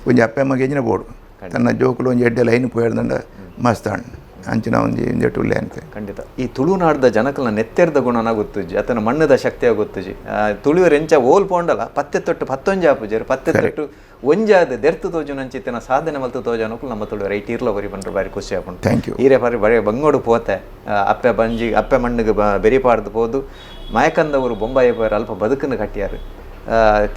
Speaker 2: ಒಂಜಿ ಅಪ್ಪೆ ಅಮ್ಮಗೆ ಎಂಚಿನ ಬೋಡು, ತನ್ನ ಜೋಕುಲು ಒಂಜಿ ಎಡ್ಡೆ ಲೈನ್ ಪೋಯೆರ್ದಂಡ ಮಸ್ತ್ ಆಂಡ್. ಅಂಚಿನ ಒಂಜಿ ಇಂದೆಟ್ ಉಲ್ಲೆ ಅಂತೆ.
Speaker 1: ಖಂಡಿತ ಈ ತುಳುನಾಡ್ದ ಜನಕಲ್ನ ನೆತ್ತೆರ್ದ ಗುಣನ ಗೊತ್ತುಜಿ, ಅತನ ಮಣ್ಣದ ಶಕ್ತಿಯ ಗೊತ್ತುಜಿ. ತುಳುವೆರ್ ಎಂಚ ಓಲ್ ಪೋಂಡಲ ಪತ್ತೆ ತೊಟ್ಟು ಪತ್ತೊಂಜಿ ಆಪುಜೆರ್, ಪತ್ತೆ ತೊಟ್ಟು ಒಂಜಾದ್ ದೆರ್ತು ತೋಜುನಂಚಿತ್ತಿನ ಸಾಧನೆ ಮಲ್ತು ತೋಜನಕುಲು ನಮ್ಮ ತುಳುವೆರ್. ಐಟ್ ಇರ್ಲ ಒರಿ ಪಂಡ್ರೆ ಬಾರಿ ಖುಷಿ ಆಪುಂಡು.
Speaker 2: Thank you.
Speaker 1: ಈರೆ ಬಾರಿ ಬರಿ ಬಂಗೋಡು ಪೋತೆ, ಅಪ್ಪೆ ಬಂಜಿ ಅಪ್ಪೆ ಮಣ್ಣಿಗೆ ಬೆರಿ ಪಾಡ್ದು ಪೋದು ಮಾಯಕಂದವರು ಬೊಂಬಾಯಿ ಪೋಯರ್, ಅಲ್ಪ ಬದುಕನ್ನು ಕಟ್ಟಿಯಾರು.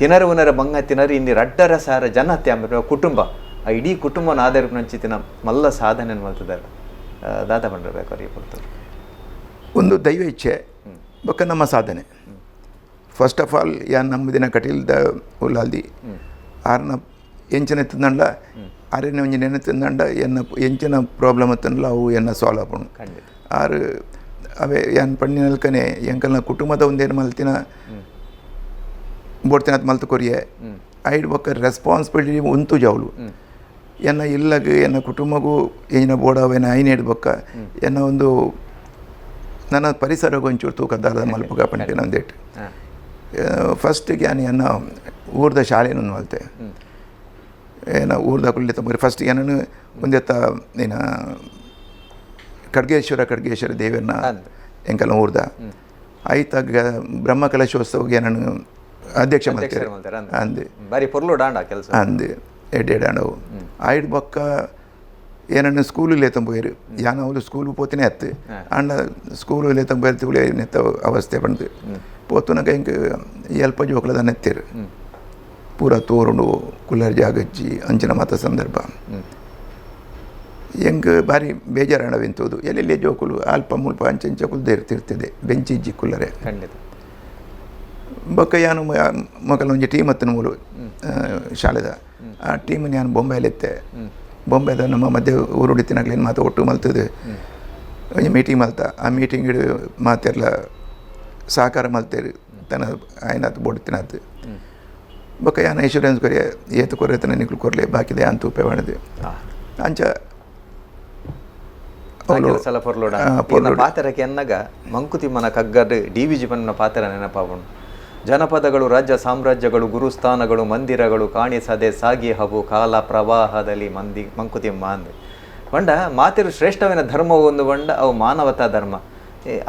Speaker 1: ತಿನರು ಉನರ ಬಂಗ ತಿನರು ಇನ್ನಿ ರಡ್ಡರ ಸಾರ ಜನ ಹತ್ಯೆ ಕುಟುಂಬ, ಆ ಇಡೀ ಕುಟುಂಬನ ಆಧರಿಸಿನ ಮಲ್ಲ ಸಾಧನೆ ಮಲ್ತಿದ್ದಾರೆ. ದಾದ ಪಂಡ್ರೆ ಬೇಕಾದ್ರೆ ಈ ಪೊರ್ತುಡು.
Speaker 2: ಒಂದು ದೈವ ಇಚ್ಛೆ ಬೊಕ್ಕ ನಮ್ಮ ಸಾಧನೆ. First of all ಯಾನ್ ನಮ್ಮ ದಿನ ಕಟೀಲ್ದ ಉಲ್ಲಾಲ್ದಿ ಆರ್ನ ಎಂಚಿನ ತಿಂದಂಡ ಆರೆನ ಒಂಜಿ ನೆನೆ ತಿಂದಂಡ ಎನ್ನ ಎಂಚಿನ ಪ್ರಾಬ್ಲಮ್ ಎತ್ತಂಡಲ ಅವು ಎನ್ನ ಸಾಲ್ವ್ ಆಪುಂಡು. ಆರು ಅವೇ ಯಾನ್ ಪಣ್ಣಿನಲ್ಕನೆ ಎಂಕಲ್ನ ಕುಟುಂಬದ ಒಂದೇನು ಮಲ್ತಿನ ಬೋಡ್ತಿನತ್ ಮಲ್ತು ಕೊರಿಯೆ ಐಡ್ ಬೊಕ್ಕ ರೆಸ್ಪಾನ್ಸಿಬಿಲಿಟಿ ಉಂತು ಜೌಲು ಎನ್ನ ಇಲ್ಲಗ್ ಎನ್ನ ಕುಟುಂಬಗೂ ಎಂಚಿನ ಬೋಡವೇನ ಐನೇಡ್ ಬೊಕ್ಕ ಎನ್ನ ಒಂದು ನನ್ನ ಪರಿಸರಗೂ ಒಂಚೂರು ತೂಕ ದಾದ ಮಲ್ಪುಗ ಪಂಡಿನ ಒಂದೇಟ್. ಫಸ್ಟಿಗೆ ಯಾನ್ ಎನ್ನ ಊರ್ದ ಶಾಲೆನೊಂದು ಮಲ್ತೆ. ಏನ ಊರ್ದ ಕುಳ್ಳಿ ತಂಬರಿ ಫಸ್ಟ್ ಏನನ್ನು ಒಂದೆತ್ತ ಏನ ಖಡ್ಗೇಶ್ವರ ಖಡ್ಗೇಶ್ವರ ದೇವರನ್ನ ಎಂಕಲ್ನ ಊರ್ದ ಐತ ಬ್ರಹ್ಮ ಕಲಶೋತ್ಸವಗೆ ಏನನ್ನು ಅಧ್ಯಕ್ಷ ಮಲ್ತೇರು.
Speaker 1: ಮಲ್ತೆರ್ ಅಂದ್.
Speaker 2: ಅಂದ್.
Speaker 1: ಬಾರಿ ಪೊರ್ಲು ಡಾಂಡ ಕೆಲಸ.
Speaker 2: ಅಂದ್ ಎಡ್ಡೆ ಡಾಂಡವು. ಐಡ್ ಬೊಕ್ಕ ಏನನ್ನು ಸ್ಕೂಲು ಲೇತಂಬೋಯರು. ಯಾನ್ ಅವ್ಲು ಸ್ಕೂಲ್ ಪೋತಿನೇ ಅತ್ತು. ಆಂಡ ಸ್ಕೂಲು ಲೇತಂಬೋಯರು ತುಳಿ ನೆತ್ತ ಅವಸ್ಥೆ ಪಂಡ್ದು ಪೋತುನಗ ಎಂಕ್ ಎಲ್ಪ ಜೋಕುಲದ ನೆತ್ತೇರು ಪೂರ ತೋರುಂಡು ಕುಲ್ಲರ್ ಜಾಗಜ್ಜಿ ಅಂಚಿನ ಮಾತ ಸಂದರ್ಭ ಎಂಕ್ ಬಾರಿ ಬೇಜಾರಾಣವೆಂತೋದು. ಎಲ್ಲೆಲ್ಲಿ ಜೋಕುಲು ಅಲ್ಪ ಮುಲ್ಪ ಅಂಚೆಂಚ ಕುಲ್ದೇರ್ತಿರ್ತದೆ, ಬೆಂಚಿ ಇಜ್ಜಿ ಕುಲ್ಲರೆ. ಬೊಕ್ಕ ಯಾನು ಮೊಕಲ್ನ ಒಂಜಿ ಟೀಮ್ ಹತ್ತಿನ ಮೂಲು ಶಾಲೆದ ಆ ಟೀಮ್ ಯಾನು ಬೊಂಬೈಲಿ ಇತ್ತೆ. ಬೊಂಬೈದ ನಮ್ಮ ಮಧ್ಯೆ ಊರುಡಿತ್ತಿನಾಗ್ಲೇನು ಮಾತು ಒಟ್ಟು ಮಲ್ತದೆ ಒಂಜಿ ಮೀಟಿಂಗ್ ಮಲ್ತ. ಆ ಮೀಟಿಂಗ್ ಮಾತೆರ್ಲ ಸಹಕಾರ ಮಲ್ತೇರು ತನ್ನ ಆಯ್ನಾತ್ ಬೋಡ್ತಿನಾತ್. ಬೊಕ್ಕ ಯಾನ್ ಇನ್ಶೂರೆನ್ಸ್ ಕೊರಿಯ ಏತು ಕೊರಿಯ ತನ್ನ ನಿಕ್ಲು ಕೊರ್ಲೆ ಬಾಕಿದೆ ಅಂತ ಉಪಯೋಗ ಮಾಡಿದೆ. ಅಂಚ ಅವ್ಲು
Speaker 1: ಕೆಲಸಲ ಪೊರ್ಲುಡ.
Speaker 2: ಪೊರ್ಲುಡು.
Speaker 1: ಪಾತೆರಕ್ಕೆ ಎನ್ನಗ ಮಂಕುತಿಮ್ಮನ ಕಗ್ಗಡ್ ಡಿ ವಿ ಜಿಪನ್ನ ಪಾತೆರ ನೆನಪಾಪುಂಡು. ಜನಪದಗಳು ರಾಜ್ಯ ಸಾಮ್ರಾಜ್ಯಗಳು ಗುರುಸ್ಥಾನಗಳು ಮಂದಿರಗಳು ಕಾಣಿಸದೆ ಸಾಗಿ ಹಬು ಕಾಲ ಪ್ರವಾಹದಲ್ಲಿ ಮಂದಿ ಮಂಕುತಿಮ್ಮ ಅಂದ್ ಪಂಡ ಮಾತೆರು ಶ್ರೇಷ್ಠವಿನ ಧರ್ಮವು ಒಂದು ಪಂಡ ಅವು ಮಾನವತಾ ಧರ್ಮ.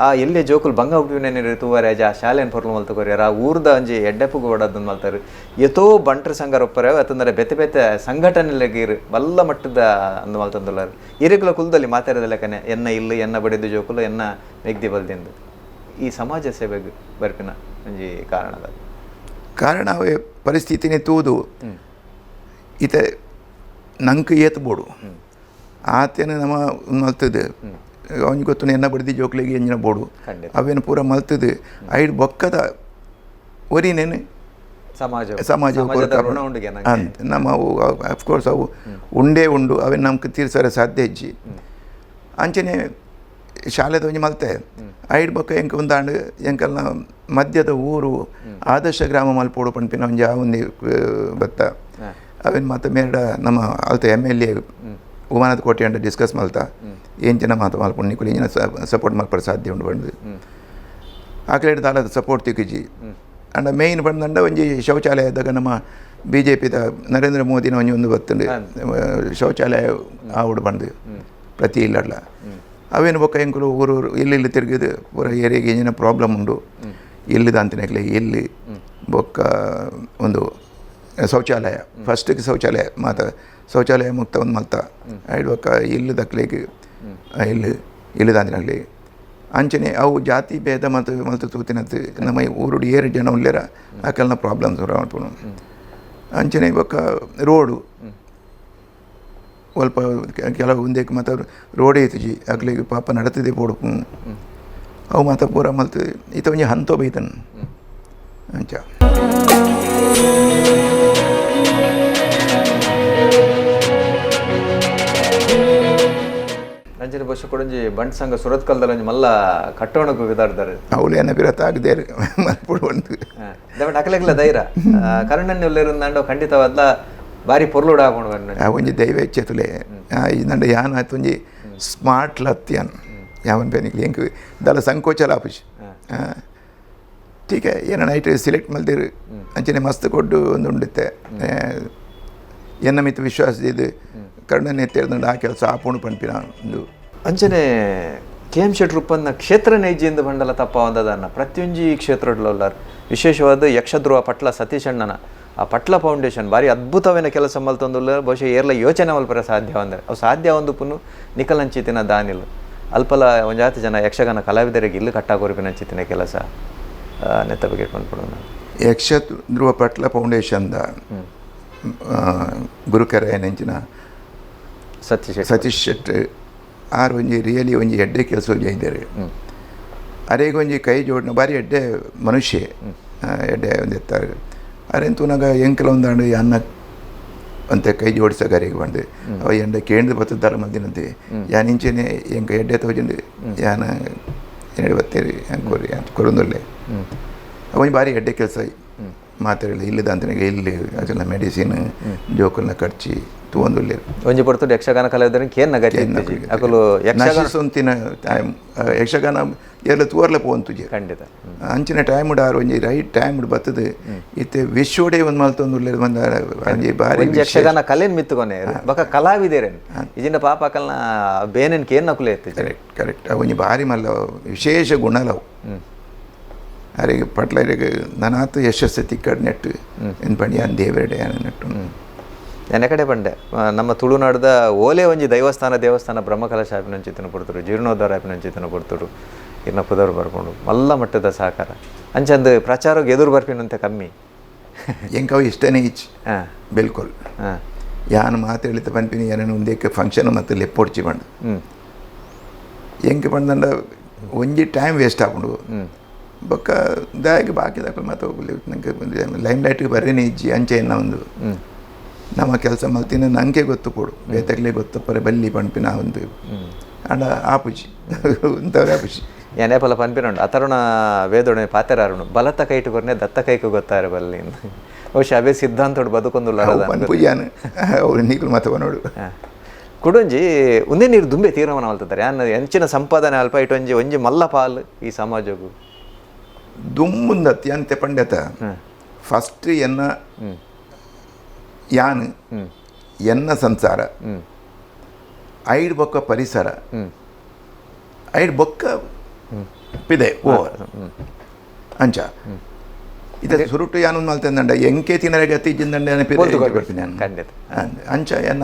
Speaker 1: ಆ ಎಲ್ಲೆ ಜೋಕುಲು ಬಂಗ ಉಪ್ಪಿನ ತೂವರೆ ಆ ಶಾಲೆನ್ ಪೊರ್ಲು ಮಲ್ತು ಕೊರಿಯರ್, ಆ ಊರ್ದ ಒಂಜಿ ಎಡ್ಡೆಪ್ಪುಗು ಓಡೋದನ್ನ ಮಲ್ತಾರೆ. ಎತೋ ಬಂಟ್ರ ಸಂಘ ಒಪ್ಪರೆ ಅತ್ತಂದ್ರೆ ಬೇತೆ ಬೇತೆ ಸಂಘಟನೆಲೆಗೀರು ಬಲ್ಲ ಮಟ್ಟದ ಅಂದು ಮಲ್ತಂದುಲ್ಲಾರು. ಇರೆಗುಲ ಕುಲ್ದಲ್ಲಿ ಮಾತಾಡದ ಲೆಕ್ಕನೆ ಎನ್ನ ಇಲ್ಲು ಎನ್ನ ಬಡಿದು ಜೋಕುಲು ಎನ್ನ ಮೆಗ್ದಿ ಬಲ್ದಿಂದು ಈ ಸಮಾಜ ಸೇವೆಗೆ ಬರ್ಪಿನ ಒಂಜಿ ಕಾರಣದ
Speaker 2: ಕಾರಣ ಅವೇ ಪರಿಸ್ಥಿತಿನೇ ತೂದು ಇತ್ತೆ ನಂಕ್ ಏತ್ ಬೋಡು ಆತೇನೆ ನಮ್ಮ ಮಲ್ತದೆ. ಅವನಿಗೆ ಗೊತ್ತು ಎನ್ನ ಬಡ್ದಿ ಜೋಕ್ಲಿಗೆ ಎಂಜಿನ ಬೋಡು ಅವೇನು ಪೂರ ಮಲ್ತದೆ. ಐಡ್ ಬೊಕ್ಕದ ಒರಿನೇನು
Speaker 1: ಸಮಾಜ
Speaker 2: ಸಮಾಜ
Speaker 1: ಸಮಾಜದ ಋಣ ಉಂಡುಗೆ ನಂಗೆ.
Speaker 2: ಅಂತ ನಮ್ಮ ಅವು ಅಫ್ಕೋರ್ಸ್ ಅವು ಉಂಡೇ ಉಂಡು, ಅವೇನು ನಮ್ಗೆ ತೀರ್ಸರೆ ಸಾಧ್ಯ ಇಜ್ಜಿ. ಅಂಚನೆ ಶಾಲೆದ ಒಂಜಿ ಮಲ್ತೆ. ಐಡ್ ಬೊಕ್ಕ ಎಂಕ್ ಒಂದಾಂಡ್ ಎಂಕಲ್ನ ಮಧ್ಯದ ಊರು ಆದರ್ಶ ಗ್ರಾಮ ಮಲ್ಪೋಡು ಪನ್ಪಿನ ಒಂಜಿ ಆ ಒಂದು ಬತ್ತ. ಅವೇನು ಮಾತ ಮೇರಡ ನಮ್ಮ ಅಲ್ತ ಎಮ್.ಎಲ್.ಎ ಉಮಾನಾಥ್ ಕೋಟಿ ಅಂಡ ಡಿಸ್ಕಸ್ ಮಲ್ತ. ಎಂಚಿನ ಮಾತ ಮಲ್ಪುಂಡು ನಿಕುಲು ಎಂಚಿನ ಸಪೋರ್ಟ್ ಮಲ್ಪರೆ ಸಾಧ್ಯ ಉಂಡು ಪಂಡ್ದು. ಆಕಲೇಡ್ ದಾಲ ಸಪೋರ್ಟ್ ತಿಕ್ಕಿಜಿ. ಅಂಡ ಮೇಯ್ನ್ ಪಂದಂಡ ಒಂಜಿ ಶೌಚಾಲಯದಾಗ ನಮ್ಮ ಬಿ.ಜೆ.ಪಿದ ನರೇಂದ್ರ ಮೋದಿನ ಒಂಜಿ ಒಂದು ಬತ್ತಂಡು ಶೌಚಾಲಯ ಆವಡು ಪಂಡ್ದು ಪ್ರತಿ ಇಲ್ಲಡ್ಲ. ಅವೇನು ಬೊಕ್ಕ ಎಂಕುಲು ಊರು ಊರು ಇಲ್ಲಿ ಇಲ್ಲಿ ತಿರುಗಿದು ಪೂರ ಏರಿಯಾಗೆ ಎಂಚಿನ ಪ್ರಾಬ್ಲಮ್ ಉಂಡು ಎಲ್ಲಿದ ಅಂತಿನಕ್ಲೆ ಎಲ್ಲಿ ಬೊಕ್ಕ ಒಂದು ಶೌಚಾಲಯ ಫಸ್ಟಿಗೆ ಶೌಚಾಲಯ ಮಾತ ಶೌಚಾಲಯ ಮುಕ್ತ ಒಂದು ಮಲ್ತ. ಐಡ್ ಬೊಕ್ಕ ಇಲ್ಲು ದಕ್ಲೆಗ್ ಇಲ್ಲು ಇಲ್ಲದಾಂತಿನಕ್ಲೆ. ಅಂಚನೆ ಅವು ಜಾತಿ ಭೇದ ಮತ್ತು ಮಲ್ತು ತೂತಿನತ್ತು ನಮ್ಮ ಈ ಊರುಡು ಏರು ಜನ ಉಲ್ಲೇರ ಅಕಲ್ನ ಪ್ರಾಬ್ಲಮ್ಸ್ ಮಲ್ಪುನು. ಅಂಚನೆ ಬೊಕ್ಕ ರೋಡು ಒಲ್ಪ ಕೆಲವು ಉಂದೆಕ್ ಮಾತ ರೋಡೇ ಇತ್ತುಜಿ ಅಕ್ಲೆಗ್ ಪಾಪ ನಡತದೆ ಪೋಡು. ಅವು ಮಾತ ಪೂರ ಮಲ್ತು ಇತ್ತ ಒಂಜಿ ಹಂತೋ ಬೈತನ್ ಅಂಚ.
Speaker 1: ಅಂಚನೆ ಬಹುಶಃ ಬಹುಶಃ ಕೊಡೊಂಜಿ ಬಂಟ್ ಸಂಘ ಸುರತ್ಕಲ್ದಲ್ಲಿ ಒಂಜಿ ಮಲ್ಲ ಕಟ್ಟೋಣಕ್ಕೂ ಬಿದಾಡ್ತಾರೆ.
Speaker 2: ಅವಳು ಏನ ಬಿರತ ಆಗದೇರು ಮಲ್ಪುಡು ಒಂದು.
Speaker 1: ದಯವಿಟ್ಟು ಅಕಲೆಗ್ಲ ಧೈರ್ಯ ಕರುಣನ್ನೇ ಉಲ್ಲೇರುಂದಾಂಡ ಖಂಡಿತವಾದ್ಲ ಬಾರಿ ಪೊರ್ಲುಡು ಆಪುಂಡು.
Speaker 2: ಆ ಒಂಜಿ ದೈವ ಇಚ್ಛೆತುಲೆ ನಂಡ ಯಾನ್ ಆತ್ ಒಂಜಿ ಸ್ಮಾರ್ಟ್ ಲತ್ಯಾನ್ ಯಾವನ್ ಪೇನಿಕ್ ಎಂಕ್ ದಾಲ ಸಂಕೋಚಲ ಆಪುಜಿ. ಟೀಕೆ ಏನ ನೈಟ್ ಸೆಲೆಕ್ಟ್ ಮಲ್ದಿರು ಅಂಚನೆ ಮಸ್ತ್ ಕೊಡ್ಡು ಒಂದು ಉಂಡಿತ್ತೆ ಎನ್ನ ಮಿತ್ ವಿಶ್ವಾಸ ಇದು ಕರ್ಣನೆ ಎತ್ತೇಳ್ದಂಡ ಆ ಕೆಲಸ ಆಪುಣು ಪನ್ಪಿನ ಒಂದು.
Speaker 1: ಅಂಚನೆ ಕೆ ಎಂ ಶೆಟ್ರು ಉಪ್ಪನ್ನ ಕ್ಷೇತ್ರ ನೈಜೆಂದು ಬಂಡಲ ತಪ್ಪ ಒಂದದನ್ನ ಪ್ರತಿಯೊಂಜಿ ಕ್ಷೇತ್ರಡ್ಲೊಲ್ಲಾರ್ ವಿಶೇಷವಾದ ಯಕ್ಷಧ್ರುವ ಪಟ್ಲ ಸತೀಶಣ್ಣನ ಆ ಪಟ್ಲ ಫೌಂಡೇಶನ್ ಭಾರಿ ಅದ್ಭುತವೇನ ಕೆಲಸ ಮಲ್ತೊಂದುಲ್ಲ. ಬಹುಶಃ ಏರ್ಲ ಯೋಚನೆ ಮಲ್ಪರ ಸಾಧ್ಯ ಅಂದರೆ ಅವು ಸಾಧ್ಯ ಒಂದು ಪುನು ನಿಕಲಂಚಿತಿನ ದಾನಿಲ್ ಅಲ್ಪಲ ಒಂಜಾತಿ ಜನ ಯಕ್ಷಗಾನ ಕಲಾವಿದರಿಗೆ ಇಲ್ಲು ಕಟ್ಟಾಕೊರ್ಪಿನಂಚಿತಿನ ಕೆಲಸ ನೆತ್ತ ಬಗ್ಗೆ ಪನ್ಪುಡು.
Speaker 2: ಯಕ್ಷಧ್ರುವ ಪಟ್ಲ ಫೌಂಡೇಶನ್ದ ಗುರುಕರೆ ನೆಂಚಿನ
Speaker 1: ಸತೀಶ್
Speaker 2: ಸತೀಶ್ ಶೆಟ್ಟಿ ಆರ್ ಒಂಜಿ ರಿಯಲಿ ಒಂಜಿ ಎಡ್ಡೆ ಕೆಲಸ ಒಂಜಿ ಇದ್ದಾರೆ. ಅರೆಗೊಂಜಿ ಕೈ ಜೋಡಣ ಬಾರಿ ಎಡ್ಡೆ ಮನುಷ್ಯ ಎಡ್ಡೆ ಒಂದು ಎತ್ತಾರೆ. ಅರೆನ್ ತೂನಾಗ ಎಂಕಲ ಒಂದಾಂಡು ಅನ್ನ ಅಂತೆ ಕೈ ಜೋಡಿಸಾಗ ಅರೆಗೆ ಬಂದು ಅವ ಎಂಡ ಕೇಂದ್ರ ಬತ್ತದಾರ ಮಲ್ದಿನಂತೆ ಯಾನ್ ಇಂಚೆನೆ ಎಂಕ ಎಡ್ಡೆ ತೋಜಂಡು ಯಾನ ಎನ್ನಡಿ ಬತ್ತೇರಿ ಅಂಕೋರಿ ಅಂತ ಕೊರೊಂದುಲ್ಲೆ. ಅವ ಬಾರಿ ಎಡ್ಡೆ ಕೆಲಸ ಮಾತಾಡಲಿ ಇಲ್ಲದ ಅಂತನಿಗೆ ಇಲ್ಲಿ ಅದೆಲ್ಲ ಮೆಡಿಸಿನ್ ಜೋಕಲ್ನ ಖರ್ಚಿ ತೂವೊಂದುಲ್ಲೆರ್.
Speaker 1: ಒಂಜಿ ಪೊರ್ತುಡು ಯಕ್ಷಗಾನ ಕಲಾವಿದರಿಗೆ ಕೇನ್ನ ಗತಿ ಇತ್ತಿಜಿ. ಅಕುಲು ಯಕ್ಷಗಾನ
Speaker 2: ನಶಿಸೊಂತಿನ ಟೈಮ್ ಯಕ್ಷಗಾನ ಏರ್ಲ ತೂವರ್ಲ ಪೋವಂತುಜಿ.
Speaker 1: ಖಂಡಿತ.
Speaker 2: ಅಂಚಿನ ಟೈಮ್ ಆರು ಒಂಜಿ ರೈಟ್ ಟೈಮ್ ಬತ್ತದು ಇತ್ತೆ ವಿಶ್ವಡೇ ಒಂದು ಮಲ್ತೊಂದುಲ್ಲೆರ್ ಒಂದ್ ಒಂಜಿ ಬಾರಿ
Speaker 1: ಒಂಜಿ ಯಕ್ಷಗಾನ ಕಲೆನ್ ಮಿತ್ತುಕೊನೆ ಬೊಕ ಕಲಾವಿದೆರೆನ್ ಇಜಿಂಡ ಪಾಪ ಅಕಲ್ನ ಬೇನೆನ್ ಕೇನ್ನ ಅಕುಲೆ ಇತ್ತಿಜಿ.
Speaker 2: Correct correct. ಅವು ಒಂಜಿ ಬಾರಿ ಮಲ್ಲ ವಿಶೇಷ ಗುಣಲವು. ಅರೆಗೆ ಪಟ್ಲರಿಗೆ ನನಾತು ಯಶಸ್ಸು ತಿಕ್ಕಡ್ ನೆಟ್ಟು ಎನ್ ಪಂಡಿ ಯಾನ್ ದೇವರೆಡೆ ಯಾನ್ ನೆಟ್ಟು.
Speaker 1: ನೆನೆ ಕಡೆ ಪಂಡೆ ನಮ್ಮ ತುಳುನಾಡ್ದ ಓಲೆ ಒಂಜಿ ದೈವಸ್ಥಾನ ದೇವಸ್ಥಾನ ಬ್ರಹ್ಮಕಲಶ ಆಪಿನಂಚಿತನ ಕೊಡ್ತರು, ಜೀರ್ಣೋದ್ಧಾರ ಆಪಿನಂಚಿತನ ಕೊಡ್ತರು, ಇರ್ನ ಪುದರ್ ಬರ್ಕೊಂಡು ಮಲ್ಲ ಮಟ್ಟದ ಸಹಕಾರ ಅಂಚಂದು ಪ್ರಚಾರಕ್ಕೆ ಎದುರು ಬರ್ಪಿನಂತೆ ಕಮ್ಮಿ.
Speaker 2: ಎಂಕವು ಇಷ್ಟನೇ ಇಚ್ ಬಿಲ್ಕುಲ್. ಯಾನ್ ಮಾತು ಪನ್ಪಿನಿ ಯಾನನ್ನು ಒಂದೇಕೆ ಫಂಕ್ಷನ್ ಮತ್ತು ಲೆಪ್ಪೊಡ್ಚಿ ಪಂಡು ಎಂಕ್ ಪಂಡಂಡ ಒಂಜಿ ಟೈಮ್ ವೇಸ್ಟ್ ಆಪುಂಡು. ಬೊಕ್ಕ ದಾಯಗೆ ಬಾಕಿ ಮತ್ತು ನಂಗೆ ಲೈಮ್ ಲೈಟ್ಗೆ ಬರ್ರೇನೆ ಇಜ್ಜಿ ಅಂಚೆ ಎನ್ನ ಒಂದು ನಮ್ಮ ಕೆಲಸ ಮಲ್ತಿನ ನಂಗೆ ಗೊತ್ತು ಕೊಡು ಬೇತಗ್ಲೇ ಗೊತ್ತು ಪರೆ ಬಲ್ಲಿ ಪನ್ಪಿನ ಒಂದು ಅಂಡ ಆಪುಜಿ ಇಂಥವ್ರೆ ಆಪುಜಿ.
Speaker 1: ಏನೇ ಪಲ ಪನ್ಪಿನಂಡು ಅತರುಣ ವೇದೊಡನೆ ಪಾತೆರಾರುಣು ಬಲತ ಕೈಟು ಕೊರ್ನೆ ದತ್ತ ಕೈಕು ಗೊತ್ತಾರೆ ಬಲ್ಲಿ ಬಹುಶಃ ಅವೇ ಸಿದ್ಧಾಂತೋಡು ಬದುಕೊಂದುಲ್ಲ.
Speaker 2: ಅವು ಪನ್ಪುಜಾನು ಅವ್ರು ನೀకులు ಮತ ನೋಡು.
Speaker 1: ಕುಡೊಂಜಿ ಒಂದೇ ನೀರು ದುಂಬೆ ತೀರ್ಮಾನ ಮಲ್ತಿದ್ದಾರೆ ಯಾನ್ ಎಂಚಿನ ಸಂಪಾದನೆ ಅಲ್ಪ ಇಟ್ಟೊಂಜಿ ಒಂಜಿ ಮಲ್ಲ ಪಾಲ್ ಈ ಸಮಾಜಗು
Speaker 2: ದುಂಬುಂದ ಅತ್ಯಂತ ಪಂಡತ ಫಸ್ಟ್ ಎನ್ನ ಯಾನ್ ಎನ್ನ ಸಂಸಾರ ಐಡ್ ಬೊಕ್ಕ ಪರಿಸರ ಐಡ್ ಬೊಕ್ಕ ಪಿದೆ ಓ ಅಂಚ ಇದು ಸುರುಟು ಯಾನೊಂದು ಮಲ್ತಂದಂಡ ಎಂಕೆ ತಿನ್ನರೆ ಗತಿ ಇಜ್ಜಿಂದಂಡ ಪಿದೆ
Speaker 1: ನಾನು ಖಂಡಿತ
Speaker 2: ಅಂಚ ಎನ್ನ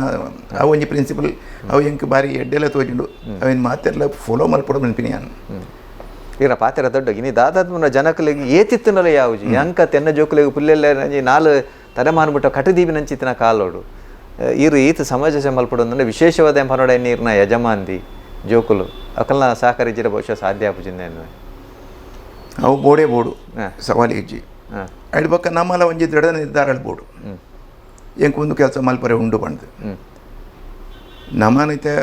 Speaker 2: ಅವು ಒಂಜಿ ಪ್ರಿನ್ಸಿಪಲ್ ಅವು ಎಂಕ್ ಬಾರಿ ಎಡ್ಡೆಲ್ಲ ತೋಜುಂಡು ಅವಿನ ಮಾತೆಲ್ಲ ಫಾಲೋ ಮಲ್ಪೊಡು ಮನ್ಪಿನಿ ಯಾನ್.
Speaker 1: ಈರ ಪಾತೆರ ದೊಡ್ಡ ಇನಿ ದಾದಾತ್ಮನ ಜನಕಲಿಗೆ ಏತಿತ್ತನಲ್ಲ ಯಾವುಜಿ ಅಂಕ ತೆನ್ನ ಜೋಕುಲಿಗೆ ಪುಲ್ಲೆಲ್ಲ ನಾಲು ತಲೆಮಾನ್ಬಿಟ್ಟ ಕಟದೀಪಿನಂಚಿತ್ತಿನ ಕಾಲೋಡು ಈರು ಈತ ಸಮಾಜ ಸೇವೆ ಮಲ್ಪೊಡು ಅಂದ್ರೆ ವಿಶೇಷವಾದ ಎಂಪನೋಡ ನೀರಿನ ಯಜಮಾನ್ದಿ ಜೋಕುಲು ಅಕಲ್ನ ಸಹಕರಿಜಿರ ಬಹುಶಃ ಸಾಧ್ಯ ಆಪುಜಿಂದ.
Speaker 2: ಅವು ಬೋಡೇ ಬೋಡು ಸವಾಲು ಇಜ್ಜಿ ಐಡ್ ಬೊಕ್ಕ ನಮ್ಮಲ ಒಂಜಿ ದೃಢ ನಿರ್ಧಾರ ಬೋಡು ಎಂಕ್ ಒಂದು ಕೆಲಸ ಮಲ್ಪರೆ ಉಂಡು ಪಂಡ್ದು ನಮ್ಮನೈತೆ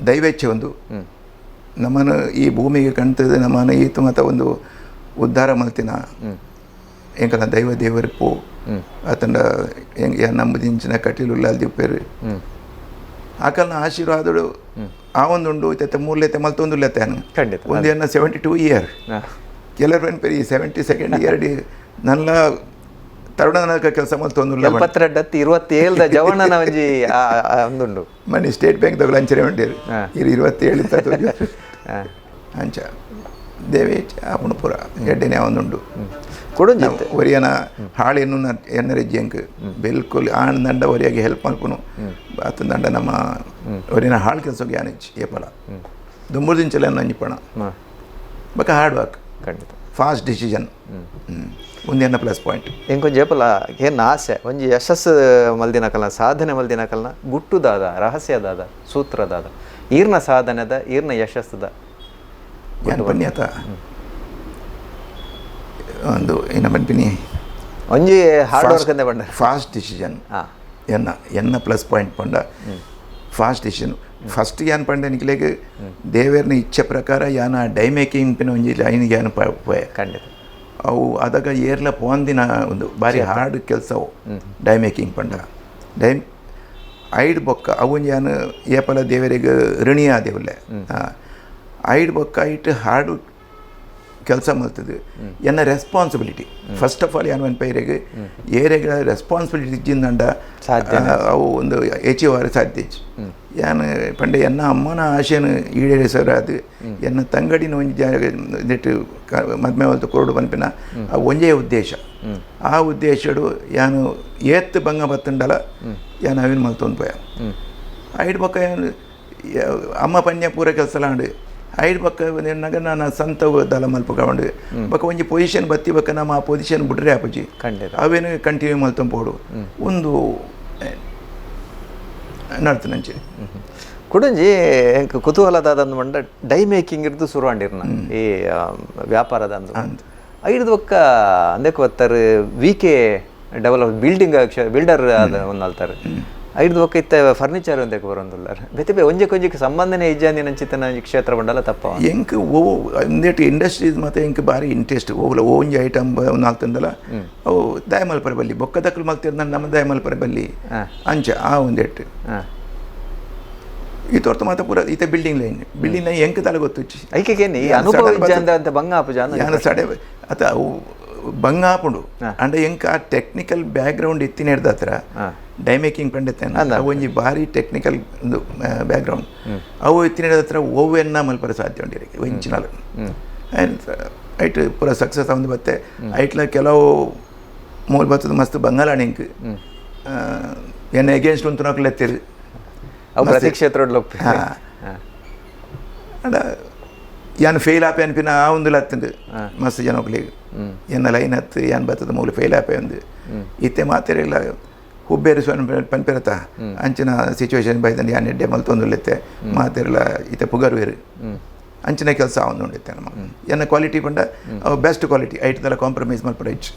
Speaker 2: ದೈವೇಚ್ಛೆ ಒಂದು ನಮ್ಮನ್ನು ಈ ಭೂಮಿಗೆ ಕಾಣ್ತದೆ ನಮ್ಮನ್ನು ಈತು ಮತ ಒಂದು ಉದ್ಧಾರ ಮಲ್ತಿನ ಎಂಕಲ ದೈವ ದೇವರಿ ಪೋ ಆತಂಡ ನಂಬುದಿಂಚಿನ ಕಟೀಲು ದಿಪ್ಪೇರು ಆಕಲ್ನ ಆಶೀರ್ವಾದಡು ಆ ಒಂದುಂಡು ಇತ್ತೆ ಮೂರ್ಲೆತ್ತೆ ಮಲ್ತೊಂದುಲ್ಲೆತ್ತೆ
Speaker 1: ಖಂಡಿತ
Speaker 2: ಒಂದು ಎನ್ನ 72 ಇಯರ್ ಕೆಲವರು ಪೇರಿ 72nd year ನನ್ನ ತರುಣನಕ ಕೆಲಸ ಮಲ್ತೊಂದುಲ್ಲ.
Speaker 1: 72 27 ಜವಣ್ಣನ ಒಂಜಿ ಒಂದುಂಡು
Speaker 2: ಮನೆ ಸ್ಟೇಟ್ ಬ್ಯಾಂಕ್ ದಗಲು ಅಂಚನೆ ಉಂಡೇರು ಇರು 27 ಅಂಚ ದೇವೇ ಆಪುಣು ಪೂರ ಎಡ್ಡೆನೆ ಒಂದುಂಡು
Speaker 1: ಕೊಡೊಂಜಿ
Speaker 2: ಒರಿಯನ ಹಾಳೆನ್ನು ಎನ್ನರೆಜ್ಜಿ ಅಂಕ್ ಬಿಲ್ಕುಲ್ ಆಣ್ ದಂಡ ಒರಿಯಾಗಿ ಹೆಲ್ಪ್ ಮಲ್ಪುನು ಆತ ದಂಡ ನಮ್ಮ ಒರಿಯನ ಹಾಳು ಕೆಲಸಕ್ಕೆ ಯಾನಿಚ್ಚಿ ಏಪಲ ದುಂಬುದಿಂಚಲ ನಂಜಿಪಣ ಬಕ ಹಾರ್ಡ್ ವರ್ಕ್
Speaker 1: ಖಂಡಿತ
Speaker 2: ಫಾಸ್ಟ್ ಡಿಸಿಷನ್ ಒಂದೇನ ಪ್ಲಸ್ ಪಾಯಿಂಟ್.
Speaker 1: ಇಂಕೊಂಜಿ ಏಪಲ ಏನ್ ಆಸೆ ಒಂಜಿ ಯಶಸ್ಸು ಮಲ್ದಿನಕಲ್ನ ಸಾಧನೆ ಮಲ್ದಿನಕಲ್ನ ಗುಟ್ಟುದಾದ ರಹಸ್ಯದಾದ ಸೂತ್ರದಾದ ಈರ್ನ ಸಾಧನೆದ ಈರ್ನ ಯಶಸ್ಸುದ
Speaker 2: ಯಾನ್ ಪನ್ಯತ ಒಂದು ಏನ ಪನ್ಪಿನಿ
Speaker 1: ಒಂಜಿ ಹಾರ್ಡ್ ವರ್ಕ್ ಅಂದೆ ಪಂಡ
Speaker 2: ಫಾಸ್ಟ್ ಡಿಸಿಷನ್ ಎನ್ನ ಎನ್ನ ಪ್ಲಸ್ ಪಾಯಿಂಟ್ ಪಂಡ Fast decision first ಯಾನ್ ಪಂಡ ನಿಕ್ಲೆಗ್ ದೇವೆರ್ನ ಇಚ್ಛೆ ಪ್ರಕಾರ ಯಾನ ಡೈ ಮೇಕಿಂಗ್ ಪಿನ ಒಂಜಿ ಲೈನ್ ಯಾನ್ ಪೋಯೆ.
Speaker 1: ಖಂಡಿತ.
Speaker 2: ಅವು ಅದಾಗ ಏರ್ಲ ಪೋಂದಿನ ಒಂದು ಬಾರಿ ಹಾರ್ಡ್ ಕೆಲಸ ಅವು ಡೈ ಮೇಕಿಂಗ್ ಪಂಡ. ಡೈ ಐಡ್ ಬೊಕ್ಕ ಅವು ಒಂಜಿ ಯಾನ್ ಏಪಲ ದೇವರಿಗೆ ಋಣಿ ಆದೇವುಲ್ಲೆ. ಐಡ್ ಬೊಕ್ಕ ಐಟ್ ಹಾರ್ಡ್ ಕೆಲಸ ಮಲ್ತದೆ. ಎನ್ನ responsibility first of all ಯಾನ್ ಪನ್ಪೈರೆಗ್ ಏರೆಗ್ ರೆಸ್ಪಾನ್ಸಿಬಿಲಿಟಿ ಇಜ್ಜಿಂದಂಡ ಅವು ಒಂದು ಹೆಚ್ಚುವಾರ ಸಾಧ್ಯ ಇಜ್ಜಿ. ಯಾನ್ ಪಂಡ ಎನ್ನ ಅಮ್ಮನ ಆಶೆನ ಈಡೇರಿಸೋರಾದ ಎನ್ನ ತಂಗಡಿನ ಒಂಜಿ ಜಾಗ ದಿಟ್ಟು ಮದ್ಮೆ ಮಲ್ತು ಕೊರಡು ಪನ್ಪಿನ ಆ ಒಂಜೇ ಉದ್ದೇಶ. ಆ ಉದ್ದೇಶಡು ಯಾನು ಏತ್ ಬಂಗ ಬತ್ತುಂಡಲ ಯಾನ್ ಅವಿನ ಮಲ್ತೊಂದು ಪೋಯ. ಐಡ್ ಬೊಕ್ಕ ಯಾನ್ ಅಮ್ಮ ಪನ್ಯ ಪೂರ ಕೆಲಸ ಆಂಡ್. ಐಡ್ ಬೊಕ್ಕ ಎನ್ನಗ ನಾನು ಸಂತ ದಲ ಮಲ್ಪಕೊಂಡು ಬೊಕ್ಕ ಒಂಜಿ ಪೊಸಿಷನ್ ಬತ್ತಿ ಬೊಕ್ಕ ನಮ್ಮ ಆ ಪೊಸಿಷನ್ ಬಿಡ್ರೆ ಆಪುಜಿ, ಅವೇನು ಕಂಟಿನ್ಯೂ ಮಲ್ತೊಂದು ಪೋಡು ಒಂದು ನಡ್ತನಂಚೆ.
Speaker 1: ಕುಡಂಜಿ ಎಂಕ್ ಕುತೂಹಲದಾದಂದು ಮಂಡ ಡೈ ಮೇಕಿಂಗ್ ಇರ್ದು ಶುರು ಆಂಡಿರ್ನ ಈ ವ್ಯಾಪಾರದ ಅಂದು ಐಡ್ದು ಬೊಕ್ಕ ಅಂದಕ್ಕೆ ಬತ್ತಾರೆ V K develop building builder ಒಂದಲ್ತಾರೆ. ಐಡ್ದು ಬೊಕ್ಕ ಇತ್ತ ಫರ್ನಿಚರ್ ಒಂದಕ್ಕೆ ಬರೋಂದುಲ್ಲಾರ ಬೇತೆ ಬೇ ಒಂಜೆ ಕೊಂಜಕ್ಕೆ ಸಂಬಂಧನೇ ಇಜ್ಜಾಂದಿನ ನಂಚಿತನ ಕ್ಷೇತ್ರ ಬಂಡಲ ತಪ್ಪ.
Speaker 2: ಎಂಕ್ ಓ ಒಂದೇಟ್ ಇಂಡಸ್ಟ್ರೀಸ್ ಮಾತ್ರ ಎಂಕ್ ಬಾರಿ ಇಂಟ್ರೆಸ್ಟ್. ಓಲ ಒಂಜಿ ಐಟಮ್ ನಾಲ್ತಂದಲ ಅವು ದಯ ಮಲ್ಪರೆ ಬಲ್ಲಿ ಬೊಕ್ಕ ದಕ್ಕಲು ಮಲ್ತಿರ್ ನಮ್ಮ ದಯ ಮಲ್ಪರೆ ಬಲ್ಲಿ ಅಂಚ ಆ ಒಂದೇಟ್ ಈ ತೋರ್ತ ಮಾತ್ರ ಪೂರ ಈತ building line building line ಎಂಕ್ ತಲೆ ಗೊತ್ತುಚ್ಚಿ.
Speaker 1: ಐಕೆ ಅನುಭವ ಇಜ್ಜಾಂದ ಅಂತ ಬಂಗ ಆಪುಜ
Speaker 2: ಯಾನ ಸಡೆ ಅತ ಅವು ಬಂಗ ಆಪುಂಡು. ಅಂಡ ಎಂಕ್ ಆ ಟೆಕ್ನಿಕಲ್ ಬ್ಯಾಕ್ಗ್ರೌಂಡ್ ಇತ್ತಿನ ಹಿಡ್ದ ಹತ್ರ ಡೈ ಮೇಕಿಂಗ್ ಪಂಡಿತೇನೆ ಅವು ಒಂಜಿ ಭಾರಿ ಟೆಕ್ನಿಕಲ್ ಒಂದು ಬ್ಯಾಕ್ಗ್ರೌಂಡ್ ಅವು ಇತ್ತಿನ ಹತ್ರ ಓವೆನ್ನ ಮಲ್ಪರೆ ಸಾಧ್ಯ ಉಂಡು ಒಂಚಿನಾಲು ಐಟ್ ಪೂರ ಸಕ್ಸಸ್ ಆವೊಂದು ಬತ್ತೆ. ಐಟ್ಲ ಕೆಲವು ಮೂಲ ಬತ್ತದ ಮಸ್ತ್ ಬಂಗಾಲಾಣಿ ಎಂಕ್ ಎನ್ನ ಎಗೇನ್ಸ್ಟ್ ಉಂತುನಕ್ಲು ಎತ್ತಿರು
Speaker 1: ಅವು ಪ್ರತಿ ಕ್ಷೇತ್ರಡ್
Speaker 2: ಅಂಡ ಯಾನ್ ಫೇಲ್ ಆಪೆ ಅನ್ಪಿನ ಆ ಒಂದು ಲತ್ತುಂಡು ಮಸ್ತ್ ಜನಕ್ಲಿಗ್ ಎನ್ನ ಲೈನ್ ಹತ್ತು ಯಾನ್ ಬತ್ತದ ಮೂಲ ಫೇಲ್ ಆಪೆ ಒಂದು ಇತ್ತೆ ಮಾತೆರೆಲ್ಲ ಹುಬ್ಬೇರಿಸುವ ಪನ್ಪಿರತ ಅಂಚಿನ ಸಿಚುವೇಶನ್ ಬೈದಂಡು ಯಾನ್ ಎಡ್ಡೆ ಮಲ್ತೊಂದುಲ್ಲೆತ್ತೆ ಮಾತೆರೆಲ್ಲ ಇತ್ತೆ ಪುಗರ್ವೇರು ಅಂಚಿನ ಕೆಲಸ ಆವೊಂದು ಉಂಡಿತ್ತೆ ನಮ್ಮ ಎನ್ನ ಕ್ವಾಲಿಟಿ ಪಂಡ ಅವು ಬೆಸ್ಟ್ ಕ್ವಾಲಿಟಿ ಐಟ್ದೆಲ್ಲ ಕಾಂಪ್ರಮೈಸ್ ಮಲ್ಪಡ ಇಚ್ಚು.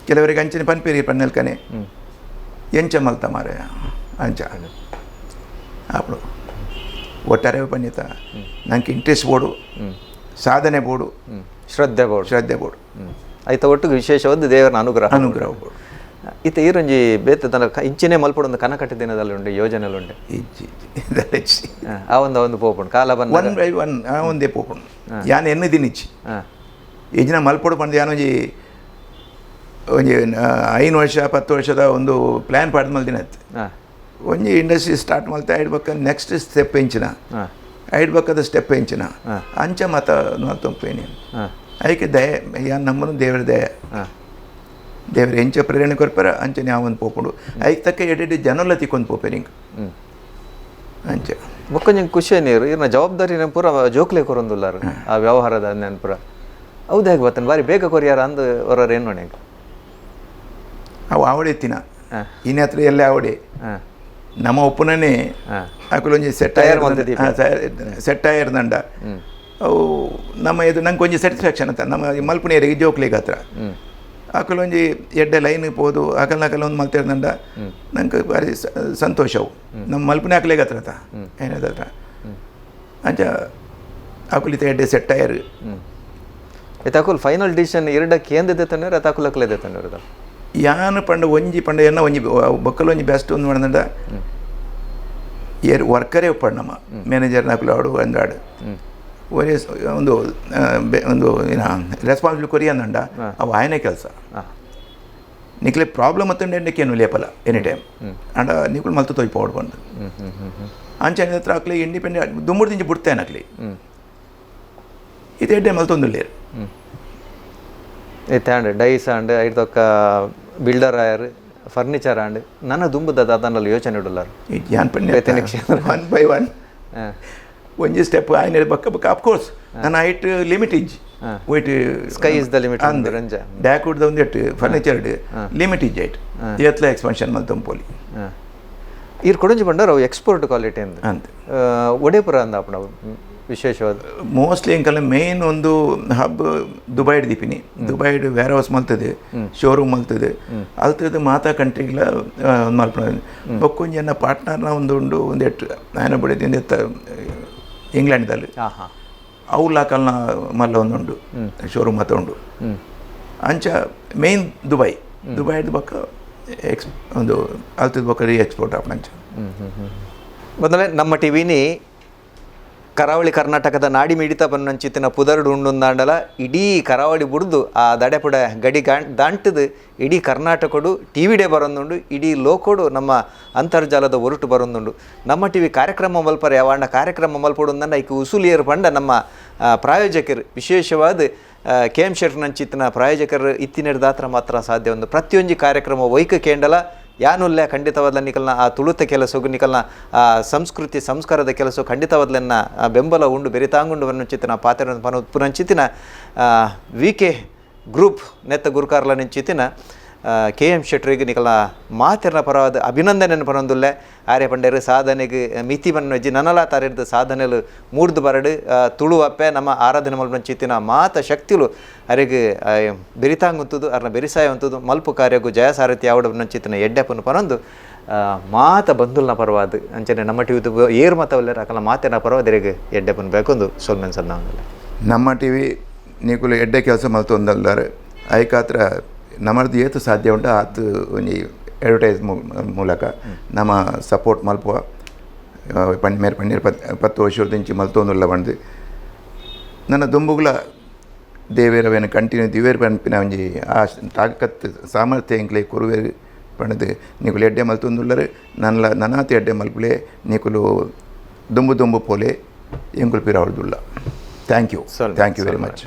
Speaker 2: ಕೆಲವರಿಗೆ ಅಂಚಿನ ಪನ್ಪಿರಿ ಪನ್ನೆಲ್ಕನೆ ಎಂಚ ಮಲ್ತ ಮಾರೆ ಅಂಚ ಅప్పుడు ಒಟ್ಟಾರೆ ಪನ್ನಿತ ನಂಗೆ ಇಂಟ್ರೆಸ್ಟ್ ಬೋಡು, ಸಾಧನೆ ಬೋಡು,
Speaker 1: ಶ್ರದ್ಧೆ ಬೋಡು,
Speaker 2: ಶ್ರದ್ಧೆ ಬೋಡು.
Speaker 1: ಐತ ಒಟ್ಟಿಗೆ ವಿಶೇಷವಾದ ದೇವರ ಅನುಗ್ರಹ
Speaker 2: ಅನುಗ್ರಹ ಬೋಡು.
Speaker 1: ಇತ್ತ ಈರೊಂಜಿ ಬೇತೆ ತನ್ನ ಇಂಚಿನೇ ಮಲ್ಪಡೊಂದು ಕನ ಕಟ್ಟ ದಿನದಲ್ಲಿ ಉಂಡೆ ಯೋಜನೆಲು ಉಂಡೆ
Speaker 2: ಇಜ್ಜಿ ಇಜ್ಜಿ
Speaker 1: ಆ ಒಂದು ಒಂದು ಪೋಪುಂಡು ಕಾಲ ಬಂದ
Speaker 2: one by one ಆ ಒಂದೇ ಪೋಪುಂಡು. ಯಾನ್ ಎನ್ನು ದಿನಿಚ್ಚಿ ಇಜ್ಜಿನ ಮಲ್ಪೊಡು ಪಂದ್ ಯಾನ್ ಒಂಜಿ ಒಂಜಿ 5 ವರ್ಷ 10 ವರ್ಷದ ಒಂದು ಪ್ಲ್ಯಾನ್ ಪಾಡ್ದು ಮಲ್ದಿನತ್ತು. ಒಂಜಿ ಇಂಡಸ್ಟ್ರಿ ಸ್ಟಾರ್ಟ್ ಮಲ್ತೆ ಐಡ್ ಬೊಕ್ಕ ನೆಕ್ಸ್ಟ್ ಸ್ಟೆಪ್ ಎಂಚಿನ ಐಡ್ ಬೊಕ್ಕದ ಸ್ಟೆಪ್ ಎಂಚಿನ ಅಂಚ ಮತ ಮಲ್ತೊಂಪೇನಿ. ಐಕೆ ದಯ ಯಾನ್ ನಮ್ಮನು ದೇವರ ದಯ ದೇವರ ಎಂಚ ಪ್ರೇರಣೆ ಕೊರ್ಪರ ಅಂಚನೆ ಆ ಒಂದು ಪೋಪುಂಡು. ಐಕ್ ತಕ್ಕ ಎಡೆಡೆ ಜನಲ ತಿಕ್ಕೊಂದು ಪೋಪೇರಿ ಇಂಕ್ ಅಂಚ.
Speaker 1: ಬೊಕ್ಕೊಂಜಿ ಖುಷಿ ನೀರು ಇರ್ನ ಜವಾಬ್ದಾರಿ ಪೂರ ಜೋಕ್ಲೆ ಕೊರೊಂದುಲ್ಲಾರು ಆ ವ್ಯವಹಾರದ ನೆನಪುರ ಹೌದು ಹೇಗೆ ಬತ್ತನ್ ಬಾರಿ ಬೇಗ ಕೊರಿಯಾರ ಅಂದು ಹೊರರು ಏನು ನೋಡಿ.
Speaker 2: ಅವು ಆವಡೆ ತಿನ ಇನ್ನ ಹತ್ರ ಎಲ್ಲ ಆವಡೆ ನಮ್ಮ ಒಪ್ಪುನನೇ ಅಕುಲೊಂಜಿ ಸೆಟ್ ಸೆಟ್ ಆಯಿರ್ದಂಡ ಅವು ನಮ್ಮ ಇದು ನಂಗೆ ಒಂಜಿ ಸ್ಯಾಟಿಸ್ಫ್ಯಾಕ್ಷನ್ ಅಂತ ನಮ್ಮ ಮಲ್ಪುಣಿಯರಿಗೆ ಜೋಕ್ಲಿಗೆ ಹತ್ರ ಅಕುಲೊಂಜಿ ಎಡ್ಡೆ ಲೈನ್ ಪೋದು ಅಕಲ್ ನಕಲ್ ಒಂದು ಮಲ್ತಿರ್ದಂಡ ನಂಗೆ ಭಾರಿ ಸಂತೋಷವು. ನಮ್ಮ ಮಲ್ಪುಣಿ ಹಾಕ್ಲಿಗೆ ಹತ್ರ ತ ಏನದ ಅಂಚ ಅಕುಲಿತ ಎಡ್ಡೆ ಸೆಟ್ ಆಯರು.
Speaker 1: ಅಕುಲ್ ಫೈನಲ್ ಡಿಸಿಷನ್ ಎರಡ ಕೇಂದ್ರ ತಣ್ಣರು ಅಕುಲ್ ಅಕಲೆ ತಣ್ಣರು
Speaker 2: ಯಾನು ಪಂಡ ಒಂಜಿ ಪಂಡ ಎನ್ನ ಒಂಜಿ ಬೊಕ್ಕಲ್ ಒಂಜಿ ಬೆಸ್ಟ್ ಒಂದು ಮಾಡ್ದಂಡ ಏರ್ ವರ್ಕರೇ ಉಪ್ಪಡು ನಮ್ಮ ಮ್ಯಾನೇಜರ್ ನಕುಲು ಆಡು ಅಂದಾಡು ಒರೇ ಒಂದು ಒಂದು ಏನ ರೆಸ್ಪಾನ್ಸಿಬಿಲಿಟಿ ಕೊರಿ ಅಂದಂಡ ಅವು ಆಯನೇ ಕೆಲಸ. ನಿಕ್ಲೆ ಪ್ರಾಬ್ಲಮ್ ಅತ್ತಂಡೆ ಎಂಡಕ್ಕೇನು ಲೇಪಲ್ಲ ಎನಿ ಟೈಮ್ ಅಂಡ ನಿಕುಲು ಮಲ್ತು ತೊಯ್ಪ ಬಂದು ಅಂಚೆ ಹತ್ರ ಅಕ್ಲೆ ಇಂಡಿಪೆಂಡೆಂಟ್ ದುಮ್ಮುಡು ದಿಂಚಿ ಬಿಡ್ತೇನೆ ಅಕ್ಲಿ ಇದು ಎಡ್ಡೆ ಮಲ್ತೊಂದುಲ್ಲೇರು.
Speaker 1: ಇತ್ತೆ and dies and ಐಡ್ದೊಕ್ಕ builder ಆಯರ್ furniture and ನನ್ನ ದುಂಬುದ ದಾದನಲ್ಲಿ ಯೋಚನೆ ಇಡಲಾರ
Speaker 2: ಯಾನ್ ಪಂಡ one by one ಒಂಜಿ ಸ್ಟೆಪ್ ಆಯ್ನ ಬಕ್ಕ ಬಕ್ಕ ಅಫ್ಕೋರ್ಸ್ ನನ್ನ ಹೈಟ್ ಲಿಮಿಟ್ ಇಜ್ಜಿ wait
Speaker 1: sky is the limit
Speaker 2: ಅಂದ್ ಬ್ಯಾಕ್ವುಡ್ ಒಂದು ಎಟ್ಟು ಫರ್ನಿಚರ್ ಲಿಮಿಟ್ ಇಜ್ಜಿ ಹೈಟ್ ಏತ್ಲ ಎಕ್ಸ್ಪಾನ್ಷನ್ ಮಲ್ತೊಂಪೋಲಿ.
Speaker 1: ಈರ್ ಕೊಡಂಜಿ ಬಂಡಾರ ಅವು ಎಕ್ಸ್ಪೋರ್ಟ್ ಕ್ವಾಲಿಟಿ ಅಂದ್
Speaker 2: ಅಂದ್
Speaker 1: ಒಡೇಪುರ ಅಂದ ಅಪ್ಪಣ ವಿಶೇಷವಾದ?
Speaker 2: ಮೋಸ್ಟ್ಲಿ ಎಂಕಲ್ನ ಮೇನ್ ಒಂದು ಹಬ್ ದುಬೈಡ್ ದೀಪಿನಿ. ದುಬೈಡ್ ವೇರ್ ಹೌಸ್ ಮಲ್ತದೆ, ಶೋರೂಮ್ ಮಲ್ತದೆ. ಅಲ್ತದ ಮಾತಾ ಕಂಟ್ರಿಗ್ಲ ಮಲ್ಪುನ. ಬೊಕ್ಕೊಂಜಿ ಎನ್ನ ಪಾರ್ಟ್ನರ್ನ ಒಂದು ಉಂಡು, ಒಂದು ಎಟ್ಟು ಆಯನ ಬುಡೆದಿ ಎತ್ತ ಇಂಗ್ಲೆಂಡ್ದಲ್ಲಿ.
Speaker 1: ಹಾಂ ಹಾಂ
Speaker 2: ಅವುಲ ಕಲ್ನ ಮಲ್ಲ ಒಂದುಂಡು, ಶೋರೂಮ್ ಮಾತ ಉಂಡು. ಅಂಚ ಮೇನ್ ದುಬೈ, ದುಬೈಡ್ ಬೊಕ್ಕ ಎಕ್ಸ್ ಒಂದು ಅಲ್ತದ ಬೊಕ್ಕ ರೀ ಎಕ್ಸ್ಪೋರ್ಟ್ ಆಪುನಂಚ.
Speaker 1: ಮೊದಲೇ ನಮ್ಮ ಟಿವಿನಿ ಕರಾವಳಿ ಕರ್ನಾಟಕದ ನಾಡಿ ಮಿಡಿತ ಬನ್ನಂಚಿತ್ತಿನ ಪುದರ್ಡು ಉಂಡುಂದಾಂಡಲ, ಇಡೀ ಕರಾವಳಿ ಬುಡ್ದು ಆ ದಡೆಪುಡ ಗಡಿ ದಾಂಟದು ಇಡೀ ಕರ್ನಾಟಕಡು ಟಿ ವಿಡೇ ಬರೊಂದುಂಡು, ಇಡೀ ಲೋಕೋಡು ನಮ್ಮ ಅಂತರ್ಜಾಲದ ಒರಟು ಬರೊಂದುಂಡು. ನಮ್ಮ ಟಿವಿ ಕಾರ್ಯಕ್ರಮ ಮಲ್ಪರೆ ಅವಾಂಡ ಕಾರ್ಯಕ್ರಮ ಮಲ್ಪೊಡು ಐಕ್ ಉಸುಲಿಯರ್ ಪಂಡ ನಮ್ಮ ಪ್ರಾಯೋಜಕರು, ವಿಶೇಷವಾದ ಕೆ ಎಂ ಶೆಟ್ನಂಚಿತ್ತಿನ ಪ್ರಾಯೋಜಕರು ಇತ್ತಿನೆಡ್ದಾತ್ರ ಮಾತ್ರ ಸಾಧ್ಯ. ಒಂದು ಪ್ರತಿಯೊಂಜಿ ಕಾರ್ಯಕ್ರಮ ವೈಕ ಕೇಂಡಲ ಯಾನುಲ್ಲೆ ಖಂಡಿತವಾದ್ಲ ನಿಕಲ್ನ ಆ ತುಳುತ ಕೆಲಸಗು, ನಿಕಲ್ನ ಆ ಸಂಸ್ಕೃತಿ ಸಂಸ್ಕಾರದ ಕೆಲಸ ಖಂಡಿತವಾದ್ಲನ್ನ ಆ ಬೆಂಬಲ ಉಂಡು, ಬೆರಿತಾಂಗುಂಡು ಚಿತ್ತಿನ ಪಾತ್ರ ಪನ ಪುನಂಚಿತ್ತಿನ ವಿ ಕೆ ಗ್ರೂಪ್ ನೆತ್ತ ಗುರುಕಾರ್ಲ ನಿಂಚಿತ್ತಿನ ಕೆ ಎಂ ಶೆಟ್ರಿಗೆ ನಿಕಲ್ನ ಮಾತಿರ್ನ ಪರವಾದ ಅಭಿನಂದನೆಯನ್ನು ಪನೊಂದುಲ್ಲೆ. ಆರ್ಯ ಪಂಡೇರು ಸಾಧನೆಗೆ ಮಿತಿ ಬನ್ನಜ್ಜಿ, ನನಲ ತಾರಿರ್ದು ಸಾಧನೆಲು ಮೂಡ್ದು ಬರಡು. ತುಳು ಅಪ್ಪೆ ನಮ್ಮ ಆರಾಧನೆ ಮಲ್ಪಂಚಿತ್ತಿನ ಮಾತ ಶಕ್ತಿಲು ಅರೆಗ್ ಬೆರಿತಾಂಗುಂತುದು, ಅರ್ನ ಬೆರಿಸಾಯ ಉಂತುದು ಮಲ್ಪು ಕಾರ್ಯಗು ಜಯ ಸಾರಥಿ ಯಾವಡು ನಂಚಿತ್ತಿನ ಎಡ್ಡೆಪ್ಪನು ಪನೊಂದು ಮಾತ ಬಂಧುಲ್ನ ಪರವಾದ ಅಂಚನೆ ನಮ್ಮ ಟಿವಿ ಏರು ಮತವಲ್ಲೆರ ಅಕಲ ಮಾತಿನ ಪರವಾದ ಎರೆಗ್ ಎಡ್ಡೆಪ್ಪನು ಬೇಕೊಂದು ಸೊಲ್ಮೆನ್ ಸನ್ನ.
Speaker 2: ನಮ್ಮ ಟಿವಿ ನಿಕುಲು ಎಡ್ಡೆ ಕೆಲಸ ಮಲ್ತೊಂದಲ್ದಾರೆ. ಐಕಾತ್ರ ನಮ್ಮದು ಏತು ಸಾಧ್ಯ ಉಂಟು ಆತು ಒಂಜಿ ಅಡ್ವರ್ಟೈಸ್ ಮೂಲಕ ನಮ್ಮ ಸಪೋರ್ಟ್ ಮಲ್ಪುವ ಪಂಡ್ ಮೇರ್ ಪಂಡೀರ್ 10 ವರ್ಷದಿಂಚಿ ಮಲ್ತೊಂದುಲ್ಲ ಪಂಡ್ದು. ನನ್ನ ದುಂಬುಗುಲ ದೇವೇರವೇನು ಕಂಟಿನ್ಯೂ ದಿವೇರ್ ಪನ್ಪಿನ ಒಂಜಿ ಆ ತಾಕತ್ ಸಾಮರ್ಥ್ಯ ಎಂಕ್ಲೆ ಕೊರುವೇರು ಪಂಡ್ದು. ನಿಕುಲು ಎಡ್ಡೆ ಮಲ್ತೊಂದುಲ್ಲರು, ನನ್ಲ ನನಾತ್ ಎಡ್ಡೆ ಮಲ್ಪುಲೆ. ನಿಕುಲು ದುಂಬು ದುಂಬು ಪೋಲೆ, ಎಂಕುಲು ಪಿರಾವಡ್ದುಲ್ಲ. Thank you.
Speaker 1: ಸೊಲ್ಮೆ,
Speaker 2: thank you very
Speaker 1: ಸೊಲ್ಮೆ.
Speaker 2: ಮಚ್.